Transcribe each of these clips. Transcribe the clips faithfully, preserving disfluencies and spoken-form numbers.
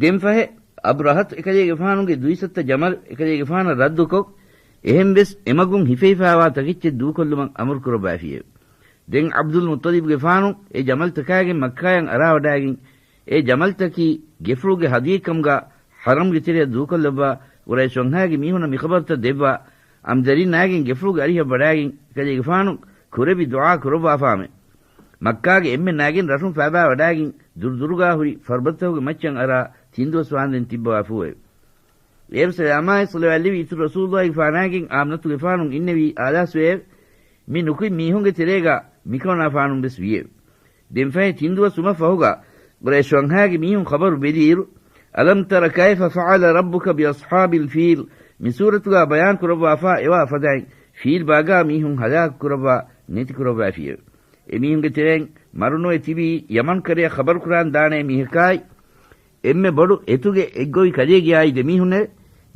ދެން ފަހެ، އަބްރަހަތު އެކަލޭގެފާނުގެ ދުއިސައްތަ ޖަމަލު އެކަލޭގެފާނަށް ރައްދުކޮށް، އެހެން ވެސް އެމަގުން ހިފެހިފާވާ ތަކެއްޗެއް ދޫކޮށްލުމަށް އަމުރު ކުރައްވާފިއެވެ. ދެން ޢަބްދުލް މުއްޠަލިބުގެފާނު އެ ޖަމަލްތަކާގެން މައްކާޔަށް އަރާވަޑާގެން، އެ ޖަމަލްތަކީ ގެފުޅުގެ ހަދިޔައެއްކަމުގަ ޙަރަމްގެ ތެރެއަށް ދޫކޮށްލައްވާ، ޤުރައިޝް ވަންހާގެ މީހުންނަށް މި ޚަބަރުތައް ދެއްވާ، އަނބިދަރިންނާގެން ގެފުޅުގެ އަރިހަށް ވަޑާގެން އެކަލޭގެފާނު ކުރެއްވި ދުޢާ ކުރައްވާފާމެ. މައްކާގެ އެންމެންނާގެން ރަށުން ފައިބާ ވަޑާގެން ދުރުދުރުގާ ހުރި ފަރުބަދަތަކުގެ މައްޗަށް އަރާ ތިން ދުވަސް ވާންދެން ތިއްބަވާފޫއެވެ. އޭރު ސަލާމާއި ޞަލަވާތް ލެވި އިތުރު ރަސޫލުއްލާހިގެފާނާގެން އާމިނަތުގެފާނު އިންނެވީ އާލާސްވެއެވެ. މި ނުކުތް މީހުންގެ ތެރޭގަ މިކަމަނާފާނުން ވެސް ވިއެވެ. ދެން ފަހެ ތިން ދުވަސް ވުމަށް ފަހުގަ ޤުރައިޝް ވަންހާގެ މީހުން ޚަބަރު ބެލިއިރު، ألم تر كيف فعل ربك بأصحاب الفيل، މި ސޫރަތުގަ ބަޔާން ކުރައްވާފާ އެވާ ފަދައިން ފީލް ބާގާ މީހުން ހަލާކު ކުރައްވާ ނެތި ކުރައްވާފިއެވެ. އެމީހުންގެ ތެރެއިން މަރުނުވެ ތިބީ ޔަމަން ކަރަޔަށް ޚަބަރު ކުރާން ދާނޭ މީހަކާއި، އެންމެ ބޮޑު އެތުގެ އެއްގޮވި ކަލޭގެއާއި ދެމީހުންނެވެ.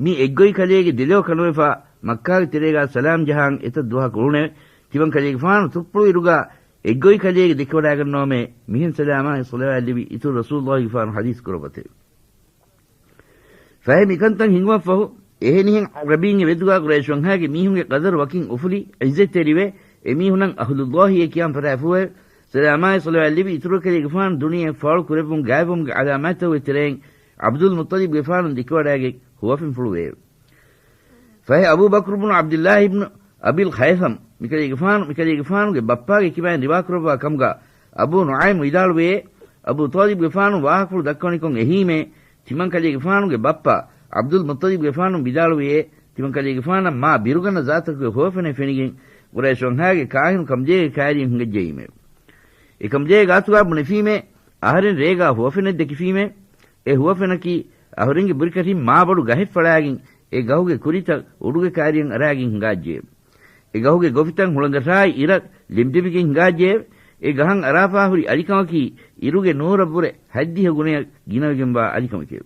މި އެއްގޮވި ކަލޭގެ ދެލޯ ކަނުވެފާ މައްކާގެ ތެރޭގާ ސަލާމް ޖަހާން އެތައް ދުވަހަކު އުޅުނެވެ. ތިމަން ކަލޭގެފާނު ތުއްޕުޅު އިރުގާ އެއްގޮވި ކަލޭގެ ދެކެވަޑާގަންނަވަމޭ މިހެން ސަލާމާއި ޞަލަވާތް ލެވި އިތުރު ރަސޫލުއްލާހިގެފާނު ޙަދީޘް ކުރައްވަތެވެ. ފަހެ މިކަންތައް ހިނގުމަށްފަހު، އެހެނިހެން ޢަރަބީންގެ މެދުގާ ޤުރައިޝް ވަންހާގެ މީހުންގެ ޤަދަރު ވަކިން އުފުލި، ޢިއްޒަތްތެރިވެ، އެމީހުންނަށް އަހުލުއްލާހިއޭ ކިޔާން ފަށާފޫއެވެ. ސަލާމާއި ޞަލަވާތް ލެވި އިތުރު ކަލޭގެފާނު ދުނިޔެއަށް ފާޅު ކުރެއްވުން ގާތްވުމުގެ ޢަލާމާތްތަކުގެ ތެރެއިން ޢަބްދުލް މުއްޠަލިބްގެފާނު ދެކެވަޑާގެން ހުވަފެންފުޅުވެއެވެ. ފަހެ އަބޫ ބަކްރު ބުނު ޢަބްދިއްލާހި ބުނު އަބިލް ޚައިޘަމް މިކަލޭގެފާނު، މިކަލޭގެފާނުގެ ބައްޕާގެ ކިބައިން ރިވާކުރައްވާ ކަމުގަ އަބޫ ނުޢައިމް ވިދާޅުވެއޭ، އަބޫ ޠާލިބްގެފާނު ވާހަކަފުޅު ދައްކަވަނިކޮށް އެހީމޭ، ތިމަން ކަލޭގެފާނުގެ ބައްޕަ ޢަބްދުލް މުއްޠަލިބްގެފާނު ވިދާޅުވެޔޭ، ތިމަން ކަލޭގެފާނަށް މާ ބިރުގަންނަ ޒާތަކުގެ ހުވަފެނެއް ފެނިގެން، ޤުރައިޝް ވަންހާގެ ކާހިނު ކަމުޖެހޭ ކައިރިއެއް ހިނގައްޖައީމެވެ. އެ ކަމުޖެހޭ ގާތުގާ ބުނެފީމޭ، އަހަރެން ރޭގާ ހުވަފެނެއް ދެކިފީމޭ، އެ ހުވަފެނަކީ އަހުރެންގެ ބުރިކަށިން މާ ބޮޑު ގަހެއް ފަޅާގެން، އެ ގަހުގެ ކުރިތައް އުޑުގެ ކައިރިއަށް އަރާގެން ހިނގާއްޖެއެވެ. އެ ގަހުގެ ގޮފިތައް ހުޅަނގަށާއި އިރަށް ލެމްދެމިގެން ހިނގާއްޖެއެވެ. އެ ގަހަށް އަރާފާ ހުރި އަލިކަމަކީ އިރުގެ ނޫރަށްވުރެ ހަތްދިހަ ގުނަޔަށް ގިނަވެގެންވާ އަލިކަމެކެވެ.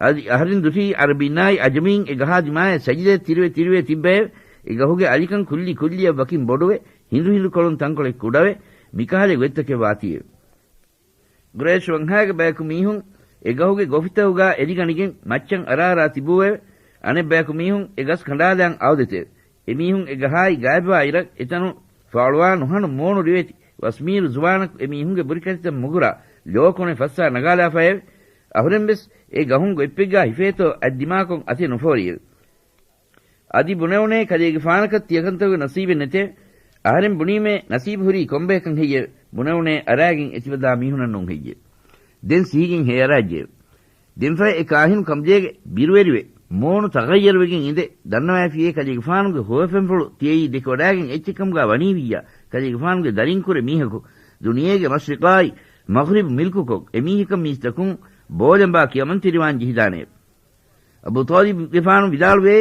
އަދި އަހަރެން ދުށީ ޢަރަބީންނާއި ޢަޖަމީން އެ ގަހާ ދިމާޔަށް ސަޖިދަޔަށް ތިރިވެ ތިރިވެ ތިއްބައެވެ. އެ ގަހުގެ އަލިކަން ކުއްލި ކުއްލިއަށް ވަކިން ބޮޑުވެ، ހިނދު ހިނދު ކޮޅުން ތަންކޮޅެއް ކުޑަވެ، މިކަހަލަ ގޮތްތަކެއް ވާތީއެވެ. ޤުރައިޝް ވަންހާގެ ބަޔަކު މީހުން އެ ގަހުގެ ގޮފިތަކުގާ އެދިގަނެގެން މައްޗަށް އަރާއަރާ ތިބޫއެވެ. އަނެއް ބަޔަކު މީހުން އެ ގަސް ކަނޑާލާން އައުދެތެވެ. އެމީހުން އެ ގަހާއި ގާތްވާ އިރަށް އެތަނުން ފާޅުވާ ނުހަނު މޫނު ރިވެތި ވަސްމީރު ޒުވާނަކު އެމީހުންގެ ބުރިކަށިތައް މުގުރާ ލޯ ކޮނެ ފައްސާ ނަގާލާފައެވެ. އަހުރެން ވެސް އެ ގަހުން ގޮތްޕެއްގާ ހިފޭތޯ އަތް ދިމާކޮށް އަތެއް ނުފޯރިއެވެ. އަދި ބުނެވުނޭ ކަލޭގެފާނަކަށް ތިޔަކަންތަކުގެ ނަސީބެއް ނެތޭ. އަހަރެން ބުނީމޭ ނަސީބު ހުރީ ކޮންބަޔަކަށް ހެއްޔެވެ؟ ބުނެވުނޭ އަރާގެން އެތިބަދާ މީހުނަށް ނޫން ހެއްޔެވެ؟ ދެން ސިހިގެން ހޭއަރާއްޖެއެވެ. ދެންފަހެ އެ ކާހިނު ކަމުޖޭގެ ބިރުވެރިވެ، މޫނު ތަޣައްޔަރުވެގެން އިނދެ، ދަންނަވައިފިއޭ ކަލޭގެފާނުގެ ހުވަފެންފުޅު ތިޔައީ ދެކެވަޑާގެން އެއްޗެއް ކަމުގާ ވަނީ ވިއްޔާ، ކަލޭގެފާނުގެ ދަރިންކުރެ މީހަކު ދުނިޔޭގެ މަޝްރިޤާއި މަޣްރިބު މިލްކުކޮށް، އެމީހަކަށް މީސްތަކުން ބޯލަނބާ ކިޔަމަންތެރިވާން ޖެހިދާނެ. އަބޫ ޠާލިބުގެފާނު ވިދާޅުވޭ،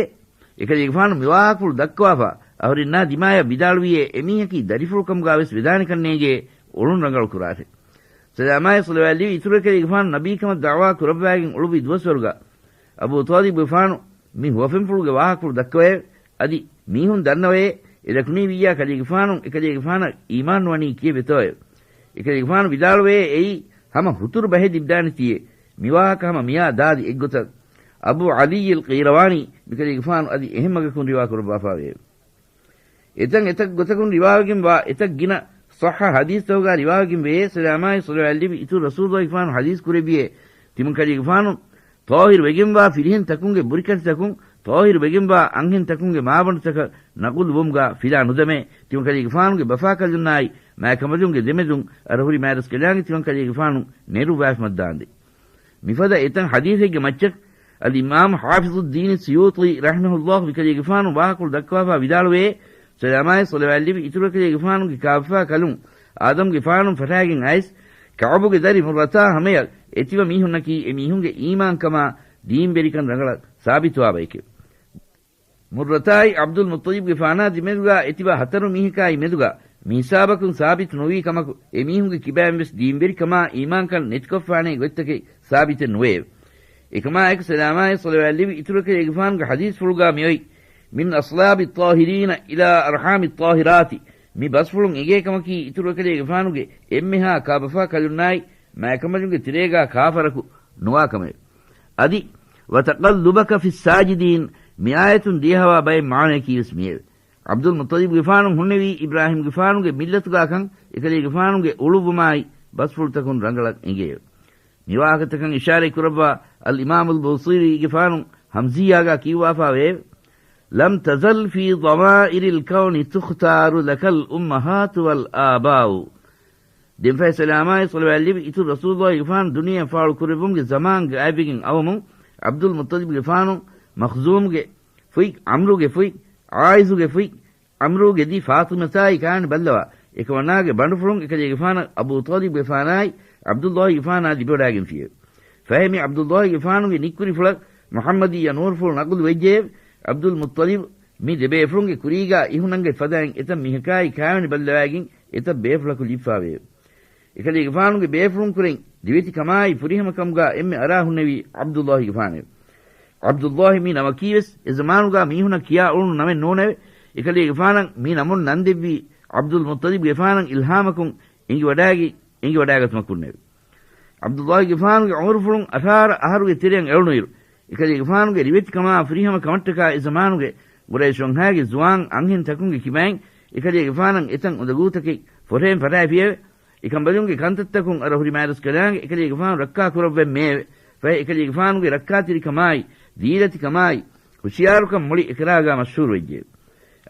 އެކަލޭގެފާނު މިވާހަކަފުޅު ދައްކަވާފަ، އަހުރެންނާ ދިމާޔަށް ވިދާޅުވިއޭ، އެމީހަކީ ދަރިފުޅު ކަމުގާވެސް ވެދާނެކަންނޭނގޭ، އުޅުން ރަނގަޅު ކުރާށެ. ސަލާމާއި ޞަލަވާތް ލެވި އިތުރު ކަލޭގެފާނު ނަބީކަމަށް ދަޢުވާ ކުރައްވާގެން އުޅުއްވި ދުވަސްވަރުގަ، އަބޫ ޠާލިބުގެފާނު މި ހުވަފެންފުޅުގެ ވާހަކަފުޅު ދައްކަވައެވެ. އަދި މީހުން ދަންނަވައޭ، އެ ދަކުނީ ވިއްޔާ ކަލޭގެފާނު އެކަލޭގެފާނަށް އީމާން ނުވަނީ ކިއެއް ވެތޯއެވެ. އެކަލޭގެފާނު ވިދާޅުވޭ އެއީ ހަމަ ހުތުރު ބަހެއް ލިބިދާނެތީއޭ. މިވާހަކަ ހަމަ މިއާ ދާދި އެއްގޮތަށް އަބޫ ޢަލީއްޔިލް ޤީރަވާނީ މިކަލޭގެފާނު އަދި އެހެން މަގަކުން ރިވާ ކުރައްވާފާވެއެވެ. އެތަން އެތައް ގޮތަކުން ރިވާވެގެންވާ އެތައް ގިނަ ޞައްޙަ ޙަދީޘްތަކުގާ ރިވާވެގެން ވެޔޭ، ސަލާމާއި ޞަލަވާތް ލެވި އިތުރު ރަސޫލުގެފާނު ޙަދީޘް ކުރެއްވިއޭ، ތިމަން ކަލޭގެފާނު ޠާހިރު ވެގެންވާ ފިރިހެން ތަކުންގެ ބުރިކަށިތަކުން، ޠާހިރު ވެގެންވާ އަންހެން ތަކުންގެ މާބަނޑުތަކަށް ނަޤުލު ވުމުގާ ފިލާ ނުދަމޭ، ތިމަން ކަލޭގެފާނުގެ ބަފާކަލުންނާއި މާތްކަމަލުންގެ ދެމެދުން އަރަހުރި މާތްރަސްކަލާނގެ ތިމަން ކަލޭގެފާނު ނެރުއްވާފަ މައްދާނދެ. މިފަދަ އެތަން ޙަދީޘެއްގެ މައްޗަށް އަލްއިމާމު ޙާފިޡުއްދީނި ސުޔޫޠީ ރަޙިމަހުﷲ މިކަލޭގެފާނު ވާހަކަފުޅު ދައްކަވާފާ ވިދާޅުވޭ، ސަލާމާއި ޞަލަވާތް ލެވި އިތުރު ކަލޭގެފާނުގެ ކާބަފާ ކަލުން އާދަމްގެފާނު ފަށާގެން އައިސް، ކަޢުބުގެ ދަރި މުއްރަތާ ހަމަޔަށް އެތިބަ މީހުންނަކީ އެ މީހުންގެ އީމާންކަމާ ދީންވެރިކަން ރަނގަޅަށް ސާބިތުވާ ބައެކެވެ. މުއްރަތާއި ޢަބްދުލް މުއްޠަލިބްގެފާނާ ދެމެދުގާ އެތިބަ ހަތަރު މީހަކާއި މެދުގާ މި ހިސާބަކުން ސާބިތު ނުވީ ކަމަކު، އެމީހުންގެ ކިބައިން ވެސް ދީންވެރިކަމާ އީމާންކަން ނެތިކޮށްފާނޭ ގޮތްތަކެއް ސާބިތެއް ނުވެއެވެ. އެކަމާއެކު، ސަލާމާއި ޞަލަވާތް ލެވި އިތުރު ކަލޭގެފާނުގެ ޙަދީޘްފުޅުގާ މިއޮތް، من أصلاب الطاهرين إلى أرحام الطاهرات، މި ބަސްފުޅުން އެނގޭ ކަމަކީ، އިތުރު ކަލޭގެފާނުގެ އެންމެހާ ކާބަފާ ކަލުންނާއި މާތްކަމަލުންގެ ތެރޭގާ ކާފަރަކު ނުވާ ކަމެވެ. އަދި، "وتقلبك في الساجدين" މި އާޔަތުން ދިޔަހަވާ ބައެއް މާނަޔަކީވެސް މިއެވެ. ޢަބްދުލް މުއްޠަލިބުގެފާނު ހުންނެވީ އިބްރާހީމްގެފާނުގެ މިއްލަތުގާކަން އެކަލޭގެފާނުގެ އުޅުއްވުމާއި ބަސްފުޅުތަކުން ރަނގަޅަށް އެނގެއެވެ. މިވާހަކަތަކަށް އިޝާރަތް ކުރައްވާ އަލްއިމާމުލް ބޫޞީރީގެފާނު ހަމްޒިއްޔާގާ ކިޔުއްވާފާވެއެވެ. "لم تزل في ضمائر الكون تختار لك الأمهات والآباء." ދެންފަހެ ސަލާމާއި ޞަލަވާތް ލިބި އިތުރު ރަސޫލުއްލާހިގެފާނު ދުނިޔެއަށް ފާޅު ކުރެއްވުމުގެ ޒަމާން ގާތްވެގެން އައުމުން، ޢަބްދުލް މުއްޠަލިބުގެފާނު މަޚްޒޫމްގެ ފުތް، ޢަމްރޫގެ ފުތް، ޢާއިޒުގެ ފުތް، ޢަމްރޫގެ ދި ފާޠިމަތާއި ކާވެނި ބައްލަވާ، އެކަމަނާގެ ބަނޑުފުޅުން އެކަލޭގެފާނަށް އަބޫ ޠާލިބުގެފާނާއި ޢަބްދުއްލާހިގެފާނާ ލިބިވަޑާގެންފިއެވެ. ފަހެ މި ޢަބްދުއްލާހިގެފާނުގެ ނިއްކުރިފުޅަށް މުޙައްމަދިއްޔަ ނޫރުފުޅު ނަޤުލު ވެއްޖެއެވެ. ޢަބްދުލް މުއްޠަލިބު މި ދެބޭފުޅުންގެ ކުރީގާ އިހުނަންގެ ފަދައިން އެތައް މީހަކާއި ކާވެނި ބައްލަވާގެން އެތައް ބޭފުޅަކު ލިބިފާވެއެވެ. އެކަލޭގެފާނުގެ ބޭފުޅުންކުރެން ދިވެތިކަމާއި ފުރިހަމަކަމުގާ އެންމެ އަރާ ހުންނެވީ ޢަބްދުއްލާހިގެފާނެވެ. ޢަބްދުއްލާހި މި ނަމަކީވެސް އެ ޒަމާނުގާ މީހުނަށް ކިޔާ އުޅުނު ނަމެއް ނޫނެވެ. އެކަލޭގެފާނަށް މި ނަމުން ނަންދެއްވީ ޢަބްދުލް މުއްޠަލިބުގެފާނަށް އިލްހާމަކުން އެނގިވަޑާގި، އެނގިވަޑާގަތުމަކުންނެވެ. ޢަބްދުއްލާހިގެފާނުގެ ޢުމުރުފުޅުން އަށާރަ އަހަރުގެ ތެރެއަށް އެޅުނުއިރު، އެކަލޭގެފާނުގެ ރިވެތިކަމާ ފުރިހަމަ ކަމަށްޓަކާ އެ ޒަމާނުގެ ޤުރައިޝް ވަންހާގެ ޒުވާން އަންހެން ތަކުންގެ ކިބައިން އެކަލޭގެފާނަށް އެތަން އުނދަގޫތަކެއް ފޮށޭން ފަށާފިއެވެ. އެކަނބަލުންގެ ކަންތައްތަކުން އަރަހުރި މާތްރަސްކަލާނގެ އެކަލޭގެފާނު ރައްކާ ކުރައްވަން މެއެވެ. ފަހެ އެކަލޭގެފާނުގެ ރައްކާތެރިކަމާއި، ދީލަތިކަމާއި، ހުޝިޔާރުކަން މުޅި އެކަލާގާ މަޝްހޫރު ވެއްޖެއެވެ.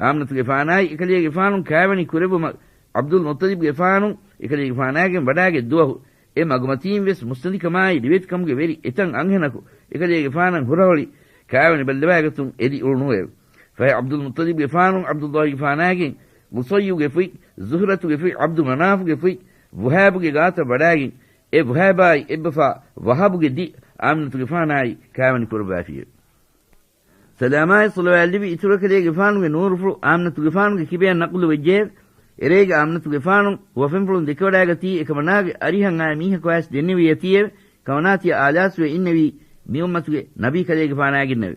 އާމިނަތުގެފާނާއި އެކަލޭގެފާނު ކާވެނި ކުރެއްވުމަށް ޢަބްދުލް މުއްޠަލިބްގެފާނު އެކަލޭގެފާނާގެން ވަޑާގެ ދުވަހު އެ މަގުމަތީން ވެސް މުއްސަނދިކަމާއި ރިވެތިކަމުގެ ވެރި އެތަން އަންހެނަކު އެކަލޭގެފާނަށް ހުރަހޮޅި ކާވެނި ބައްލަވާގަތުން އެދި އުޅުނުއެވެ. ފަހެ ޢަބްދުލް މުއްޠަލިބްގެފާނު ޢަބްދުއްލާހިގެފާނާގެން ޤުޞައްޔުގެ ފުތް، ޒުހްރަތުގެ ފުތް، ޢަބްދު މަނާފުގެ ފުތް، ވުހައިބުގެ ގާތަށް ވަޑާގެން އެ ވުހައިބާއި އެއްބަފާ ވަހަބުގެ ދި އާމިނަތުގެފާނާއި ކާވެނި ކުރައްވާފިއެވެ. ސަލާމާއި ޞަލަވާތް ލިބި އިތުރު އެކަލޭގެފާނުގެ ނޫރުފުޅު އާމިނަތުގެފާނުގެ ކިބައިން ނަޤުލު ވެއްޖެއެވެ. އެރޭގަ އާމިނަތުގެފާނު ހުވަފެންފުޅުން ދެކެވަޑާގަތީ އެކަމަނާގެ އަރިހަށް އައި މީހަކު އައިސް ދެންނެވި އެތީއެވެ. ކަމަނާ ތިޔަ އާލާސްވެ އިންނެވީ މި އުއްމަތުގެ ނަބީ ކަލޭގެފާނާގެންނެވެ.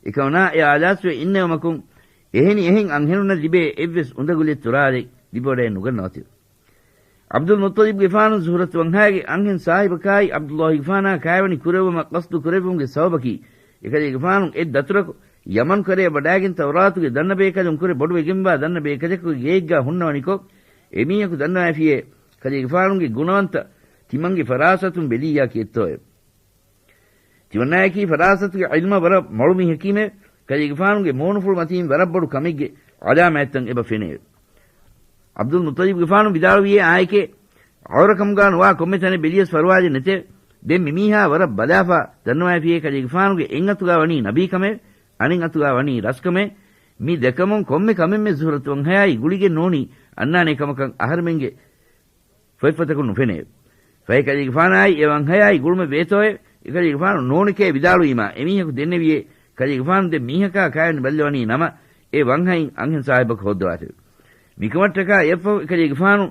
އެކަމަނާ އެ އާލާސްވެ އިންނެވުމަކުން އެހެނި އެހެން އަންހެނުންނަށް ލިބޭ އެއްވެސް އުނދަގުލެއް ތުރާލެއް ލިބިވަޑައެއް ނުގަންނަވަތެވެ. ޢަބްދުލް މުއްޠަލިބްގެފާނު ޒުހްރަތު ވަންހާގެ އަންހެން ސާހިބަކާއި ޢަބްދުއްލާހިގެފާނާ ކާވެނި ކުރެއްވުމަށް ޤަޞްދު ކުރެއްވުމުގެ ސަބަބަކީ، އެކަލޭގެފާނު އެއް ދަތުރަކު ޔަމަން ކަރަޔަށް ވަޑާގެން ތައުރާތުގެ ދަންނަ ބޭކަލުން ކުރެ ބޮޑުވެގެންވާ ދަންނަ ބޭކަލަކުގެ ގެއެއްގާ ހުންނަވަނިކޮށް، އެމީހަކު ދަންނަވައިފިޔޭ، ކަލޭގެފާނުގެ ގުނަވަންތަ ތިމަންގެ ފަރާސަތުން ބެލިއްޔާ ކީއްތޯއެވެ. ތިމަންނާއަކީ ފަރާސަތުގެ ޢިލްމަށް ވަރަށް މޮޅު މީހަކީމެވެ. ކަލޭގެފާނުގެ މޫނުފުޅު މަތީން ވަރަށް ބޮޑު ކަމެއްގެ ޢަލާމާތްތައް އެބަ ފެނެއެވެ. ޢަބްދުލް މުއްޠަލިބްގެފާނު ވިދާޅުވިއޭ އާއެކޭ، ޢައުރަކަމުގާ ނުވާ ކޮންމެ ތަނެއް ބެލިޔަސް ފަރުވާލެއް ނެތެވެ. ދެން މިމީހާ ވަރަށް ބަލާފާ ދަންނަވައިފިޔޭ ކަލޭގެފާނުގެ އެއްއަތުގާ ވަނީ ނަބީކަމެވެ. އަނެއް އަތުގާ ވަނީ ރަސްކަމެވެ. މި ދެކަމުން ކޮންމެ ކަމެއްމެ ޒުހްރަތު ވަންހަޔާއި ގުޅިގެން ނޫނީ އަންނާނޭ ކަމަކަށް އަހަރެމެންގެ ފޮތްފޮތަކުން ނުފެނެއެވެ. ފަހެ ކަލޭގެފާނާއި އެ ވަންހަޔާއި ގުޅުމެއް ވޭތޯއެވެ؟ އެކަލޭގެފާނު ނޫނެކޭ ވިދާޅުވީމާ، އެމީހަކު ދެންނެވިޔޭ، ކަލޭގެފާނު ދެން މީހަކާ ކާވެނި ބައްލަވަނީ ނަމަ، އެ ވަންހައިން އަންހެން ސާހިބަކު ހޯއްދަވާތެވެ. މިކަމަށްޓަކާ އެއަށްފަހު އެކަލޭގެފާނު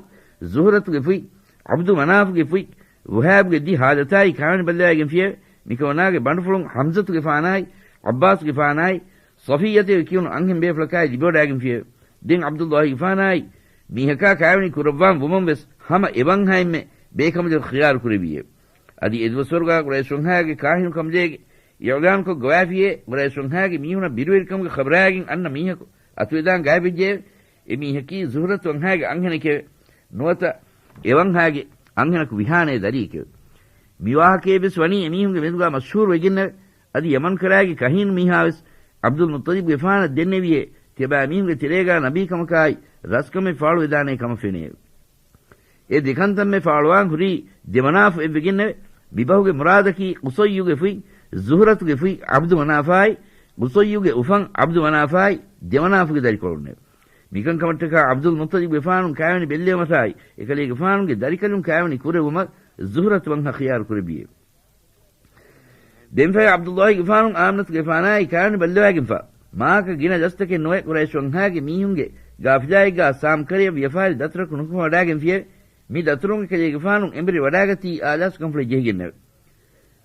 ޒުހުރަތުގެ ފުތް، ޢަބްދު މަނާފުގެ ފުތް، ވުހައިބުގެ ދި ހާލަތާއި ކާވެނި ބައްލަވައިގެންފިއެވެ. މިކަމަނާގެ ބަނޑުފުޅުން ޙަމްޒަތުގެފާނާއި، ޢައްބާސްގެފާނާއި، ޞަފިއްޔަތެވެ ކިޔުނު އަންހެން ބޭފުޅަކާއި ލިބިވަޑާގެންފިއެވެ. ދެން ޢަބްދުއްލާހިގެފާނާއި މީހަކާ ކާވެނި ކުރައްވާން ވުމުން ވެސް ހަމަ އެ ވަންހައިންމެ ބޭކަނބަލަކު ޚިޔާރު ކުރެއްވިއެވެ. އަދި އެދުވަސްވަރުގާ ޤުރައިޝް ވަންހާގެ ކާހިނު ކަނބަލޭގެ އިޢުލާންކޮށް ގޮވާފިޔޭ، ޤުރައިޝް ވަންހާގެ މީހުނަށް ބިރުވެރިކަމުގެ ޚަބަރާގެން އަންނަ މީހަކު އަތުވެދާން ގާތްވެއްޖެއެވެ. އެ މީހަކީ ޒުހުރަތު ވަންހާގެ އަންހެނެކެވެ. ނުވަތަ އެ ވަންހާގެ އަންހެނަކު ވިހާނޭ ދަރިއެކެވެ. މި ވާހަކައެއް ވެސް ވަނީ އެމީހުންގެ މެދުގާ މަޝްހޫރު ވެގެންނެވެ. އަދި ޔަމަން ކަރާގެ ކަހީނު މީހާ ވެސް ޢަބްދުލް މުއްޠަލިބްގެފާނަށް ދެންނެވިޔޭ، ތިޔަބައިމީހުންގެ ތެރޭގާ ނަބީކަމަކާއި ރަސްކަމެއް ފާޅުވެދާނޭ ކަމަށް ފެނެއެވެ. އެ ދެކަންތައްމެ ފާޅުވާން ހުރީ ދެމަނާފު އެއްވެގެންނެވެ. މިބަހުގެ މުރާދަކީ ޤުޞައްޔުގެ ފުތް، ޒުހުރަތުގެ ފުތް ޢަބްދު މަނާފާއި، ޤުޞައްޔުގެ އުފަން ޢަބްދު މަނާފާއި ދެމަނާފުގެ ދަރިކޮޅުންނެވެ. މިކަންކަމަށްޓަކާ ޢަބްދުލް މުއްޠަލިބްގެފާނު ކާވެނި ބެއްލެވުމަށާއި، އެކަލޭގެފާނުގެ ދަރިކަލުން ކާވެނި ކުރެއްވުމަށް ޒުހުރަތު ވަންހަ ޚިޔާރު ކުރެއްވިއެވެ. ދެންފަހެ ޢަބްދުއްލާހިގެފާނު އާމިނަތުގެފާނާއި ކާވެނި ބައްލަވާގެންފާ، މާކަ ގިނަ ދަސްތަކެއް ނުވެ ޤުރައިޝް ވަންހާގެ މީހުންގެ ގާފިލާއެއްގާ ސާމް ކަރަޔަށް ވިޔަފާރި ދަތުރަކު ނުކުމެވަޑާގެންފިއެވެ. މި ދަތުރުން އެކަލޭގެފާނު އެނބުރި ވަޑާގަތީ އާލާސްކަންފުޅެއް ޖެހިގެންނެވެ.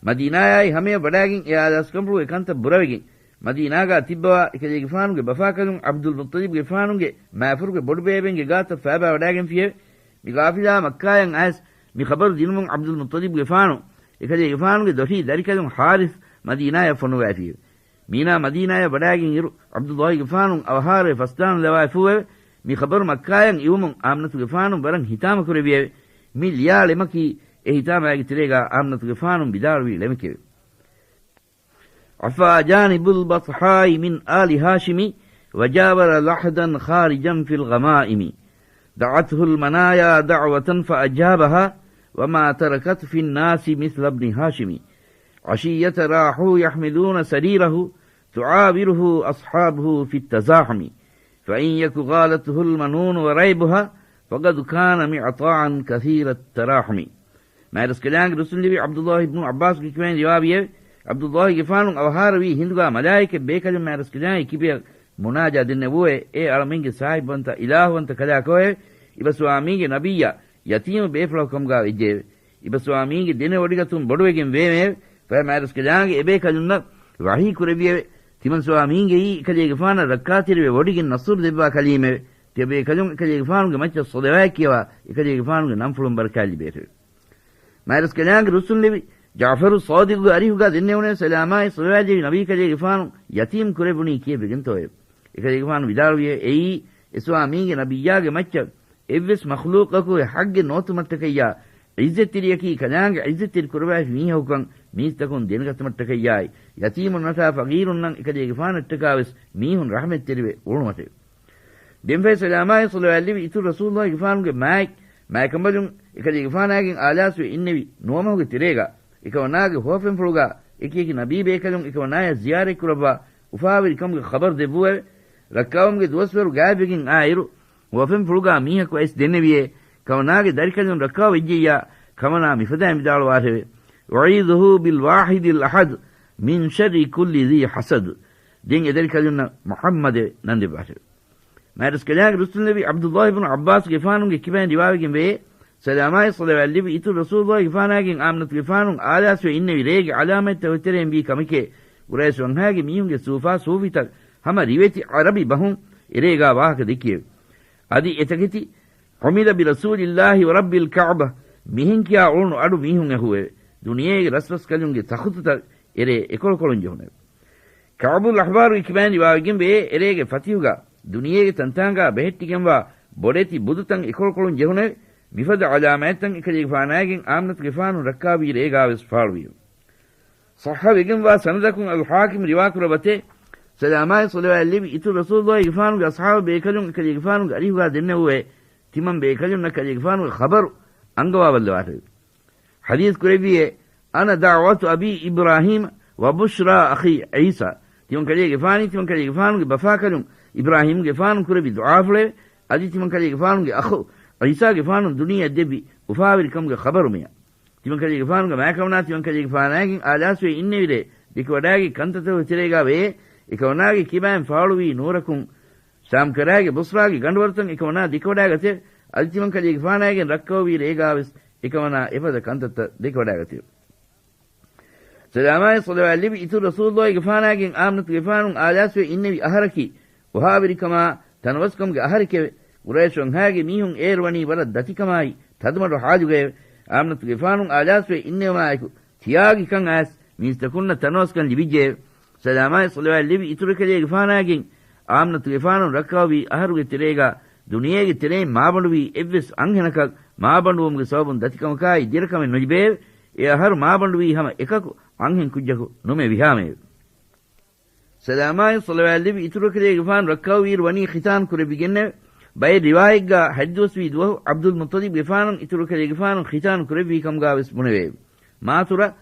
މަދީނާއާއި ހަމަޔަށް ވަޑާގެން އެ އާލާސްކަންފުޅުގެ ކަންތައް ބުރަވެގެން، މަދީނާގާ ތިއްބަވާ އެކަލޭގެފާނުގެ ބަފާކަލުން ޢަބްދުލް މުއްޠަލިބްގެފާނުގެ މާފަރުގެ ބޮޑުބޭބެންގެ ގާތަށް ފާބާވަޑާގެންފިއެވެ. މި ގާފިލާ މައްކާޔަށް އައިސް މި ޚަބަރު ދިނުމުން ޢަބްދުލް މުއްޠަލިބްގެފާނު އެކަލޭގެފާނުގެ ދޮށީ ދަރިކަލުން ޙާރިޘް މަދީނާޔަށް ފޮނުވާފިއެވެ. މީނާ މަދީނާޔަށް ވަޑާގެން އިރު، ޢަބްދުﷲގެފާނު އަވަހާރަވެ ފަސްދާނުލަވާފޫއެވެ. މި ޚަބަރު މައްކާޔަށް އިވުމުން އާމިނަތުގެފާނު ވަރަށް ހިތާމަ ކުރެއްވިއެވެ. މި ލިޔާ ޅެމަކީ، އެ ހިތާމައިގެ ތެރޭގާ އާމިނަތުގެފާނު ވިދާޅުވި ޅެމެކެވެ. عفا جانب البطحاء من آل هاشم، وجاور لحدا خارجا في الغمائم. دعته المنايا دعوة فأجابها، وما تركت في الناس مثل ابن هاشم. عشية راحوا يحملون سريره، تعاوره أصحابه في التزاحم. فإن يك غالته المنون وريبها، فقد كان معطاء كثير التراحم. މާތްރަސްކަލާނގެ ރުއްސުންލެވި ޢަބްދުﷲ އިބްނު ޢައްބާސްގެ ކިބައިން ރިވާވިއެވެ. ޢަބްދުﷲގެފާނު އަވަހާރަވީ ހިނދުގާ މަލާއިކަ ބޭކަލުން މާތްރަސްކަލާނގެ ކިބަޔަށް މުނާޖާ ދެންނެވުއެވެ. އޭ އަޅަމެންގެ ސާހިބުވަންތަ އިލާހުވަންތަ ކަލާކޯއެވެ. އިބަސްވާމީގެ ނަބިއްޔާ ޔަތީމު ބޭފުޅަކު ކަމުގާ ވެއްޖެއެވެ. އިބަސްވާމީގެ ދެނެވޮޑިގަތުން ބޮޑުވެގެން ވޭމެއެވެ. ފަހެ މާތްރަސްކަލާނގެ އެބޭކަލުންނަށް ވަޙީ ކުރެއްވިއެވެ. ތިމަންސުވާމީންގެއީ އެކަލޭގެފާނަށް ރައްކާތެރިވެ ވޮޑިގެން ނަޞްރު ދެއްވާ ކަލީމެވެ. ތިޔަބޭކަލުން އެކަލޭގެފާނުގެ މައްޗަށް ޞަލަވާތް ކިޔަވާ، އެކަލޭގެފާނުގެ ނަންފުޅުން ބަރަކާތް ލިބޭށެވެ. މާތްރަސްކަލާނގެ ރުއްސުންލެވި ޖަޢުފަރު ޞާދިޤުގެ އަރިހުގާ ދެންނެވުނެވެ. ސަލާމާއި ޞަލަވާތްލެވި ނަބީ ކަލޭގެފާނު ޔަތީމް ކުރެއްވުނީ ކިއެއްވެގެންތޯއެވެ؟ އެކަލޭގެފާނު ވިދާޅުވިއެވެ. އެއީ އިބަސްވާމީގެ ނަބިއްޔާގެ މައްޗަށް އެއްވެސް މަޚްލޫޤަކުގެ ޙައްޤެއް ނޯތުމަށްޓަކައްޔާ، ޢިއްޒަތްތެރިޔަކީ ކަލާނގެ ޢިއްޒަތްތެރި ކުރައްވާފި މީހަކުކަން މީސްތަކުން ދެނެގަތުމަށްޓަކައްޔާއި، ޔަތީމުންނަށާ ފަޤީރުންނަށް އެކަލޭގެފާނަށްޓަކާވެސް މީހުން ރަޙްމަތްތެރިވެ އުޅުމަށެވެ. ދެންފަހެ ސަލާމާއި ޞަލަވާތްލެވި އިތުރު ރަސޫލުﷲގެފާނުގެ މާތް، މާތްކަނބަލުން އެކަލޭގެފާނާގެން އާލާސްވެ އިންނެވި ނުވަމަހުގެ ތެރޭގާ، އެކަމަނާގެ ހުވަފެންފުޅުގާ އެކިއެކި ނަބީ ބޭކަލުން އެކަމަނާޔަށް ޒިޔާރަތްކުރައްވާ އުފާވެރިކަމުގެ ޚަބަރު ދެއްވުއެވެ. ރައްކާވުމުގެ ދުވަސްވަރު ގާތްވެގެން އާއިރު، ހުވަފެންފުޅުގާ މީހަކު އައިސް ދެންނެވިއޭ، ކަމަނާގެ ދަރިކަލުން ރައްކާވެއްޖެއްޔާ، ކަމަނާ މިފަދައިން ވިދާޅުވާށެވެ. أعيذه بالواحد الأحد من شر كل ذي حسد. ދެން އެދަރިކަލުންނަށް މުޙައްމަދެވެ ނަންދެއްވާށެވެ. މާތްރަސްކަލާނގެ ރުއްސުންލެވި ޢަބްދުﷲ އިބްނު ޢައްބާސްގެފާނުގެ ކިބައިން ރިވާވެގެން ވޭ، ސަލާމާއި ޞަލަވާތްލެވި އިތުރު ރަސޫލުﷲގެފާނާގެން އާމިނަތުގެފާނު އާލާސްވެ އިންނެވި ރޭގެ ޢަލާމަތްތަކުގެ ތެރެއިން ވީ ކަމެކޭ، ޤުރައިޝް ވަންހާގެ މީހުންގެ ސޫފާ ސޫފިތައް ހަމަ ރިވެތި ޢަރަބި ބަހުން އެރޭގާ ވާހަކަ ދެއްކިއެވެ. އަދި އެތަކެތި، حمل برسول الله ورب الكعبة، މިހެން ކިޔާ އުޅުނު އަޑު މީހުން އެހުއެވެ. ދުނިޔޭގެ ރަސްރަސްކަލުންގެ ތަޚުތުތައް އެރޭ އެކޮޅުކޮޅުން ޖެހުނެވެ. ކަޢުބުލް އަޙްބާރުގެ ކިބައިން ރިވާވެގެން ވޭ، އެރޭގެ ފަތިހުގާ ދުނިޔޭގެ ތަންތާނގާ ބެހެއްޓިގެންވާ ބޮޑެތި ބުދުތައް އެކޮޅުކޮޅުން ޖެހުނެވެ. މިފަދަ ޢަލާމާތްތައް އެކަލޭގެފާނާގެން އާމިނަތުގެފާނު ރައްކާވީ ރޭގާވެސް ފާޅުވިއެވެ. ޞައްޙަ ވެގެންވާ ސަނަދަކުން އަލްޙާކިމް ރިވާކުރައްވަތޭ، ސަލާމާއި ޞަލަވާތްލެވި އިތުރު ރަސޫލުﷲގެފާނުގެ އަޞްޙާބު ބޭކަލުން އެކަލޭގެފާނުގެ އަރިހުގާ ދެންނެވުއޭ، ތިމަން ބޭކަލުންނަށް ކަލޭގެފާނުގެ ޚަބަރު އަންގަވާބައްލަވާށެވެ. ޙަދީޘް ކުރެއްވިއޭ، أنا دعوة أبي إبراهيم وبشرى أخي عيسى. ތިމަން ކަލޭގެފާނީ ތިމަން ކަލޭގެފާނުގެ ބަފާކަލުން އިބްރާހީމްގެފާނު ކުރެއްވި ދުޢާފުޅެވެ. އަދި ތިމަން ކަލޭގެފާނުގެ އަޚު ޢީސާގެފާނު ދުނިޔެއަށް ދެއްވި އުފާވެރިކަމުގެ ޚަބަރު މިއަށް. ތިމަން ކަލޭގެފާނުގެ މާތްކަމަނާ ތިމަން ކަލޭގެފާނާގެން އާލާސްވެ އިންނެވި ރޭ ދެކެވަޑާގެ ކަންތައްތަކުގެ ތެރޭގާ ވޭ، އެކަމަނާގެ ކިބައިން ފާޅުވީ ނޫރަކުން، ޝާމްކަރާގެ ބުޞްރާގެ ގަނޑުވަރުތައް އެކަމަނާ ދެކެވަޑާގަތެވެ. އަދި ތިމަން ކަލޭގެފާނާގެން ރައްކައުވީ ރޭގާވެސް އެކަމަނާ އެފަދަ ކަންތައްތައް ދެކެވަޑާގަތެވެ. ސަލާމާއި ޞަލަވާތް ލިބި އިތުރު ރަސޫލުﷲގެފާނާގެން އާމިނަތުގެފާނު އާލާސްވެ އިންނެވި އަހަރަކީ އުފާވެރިކަމާ ތަނަވަސްކަމުގެ އަހަރެކެވެ. ޤުރައިޝް ވަންހާގެ މީހުން އޭރު ވަނީ ވަރަށް ދަތިކަމާއި ތަދުމަޑު ޙާލުގައެވެ. އާމިނަތުގެފާނު އާލާސްވެ އިންނެވުމާއެކު ތިޔާގިކަން އައިސް މީސްތަކުންނަށް ތަނަވަސްކަން ލިބިއްޖެއެވެ. ސަލާމާއި ޞަލަވާތް ލިބި އިތުރު ކަލޭގެފާނާގެން އާމިނަތުގެފާނު ރައްކާވީ އަހަރުގެ ތެރޭގާ ދުނިޔޭގެ ތެރެއިން މާބަނޑުވީ އެއްވެސް އަންހެނަކަށް މާބަނޑުވުމުގެ ސަބަބުން ދަތިކަމަކާއި ދެރަކަމެއް ނުލިބެއެވެ. އެ އަހަރު މާބަނޑުވީ ހަމަ އެކަކު އަންހެން ކުއްޖަކު ނުމެ ވިހާމެއެވެ. ސަލާމާއި ޞަލަވާތް ލިބި އިތުރު ކަލޭގެފާނު ރައްކާވީއިރު ވަނީ ޚިތާން ކުރެއްވިގެންނެވެ. ބައެއް ރިވާޔަތްގާ ހަތްދުވަސްވީ ދުވަހު ޢަބްދުލް މުއްޠަލިބްގެފާނުން އިތުރު ކަލޭގެފާނު ޚިތާން ކުރެއްވީ ކަމުގާވެސް ބުނެވެއެވެ. މާތުރަށް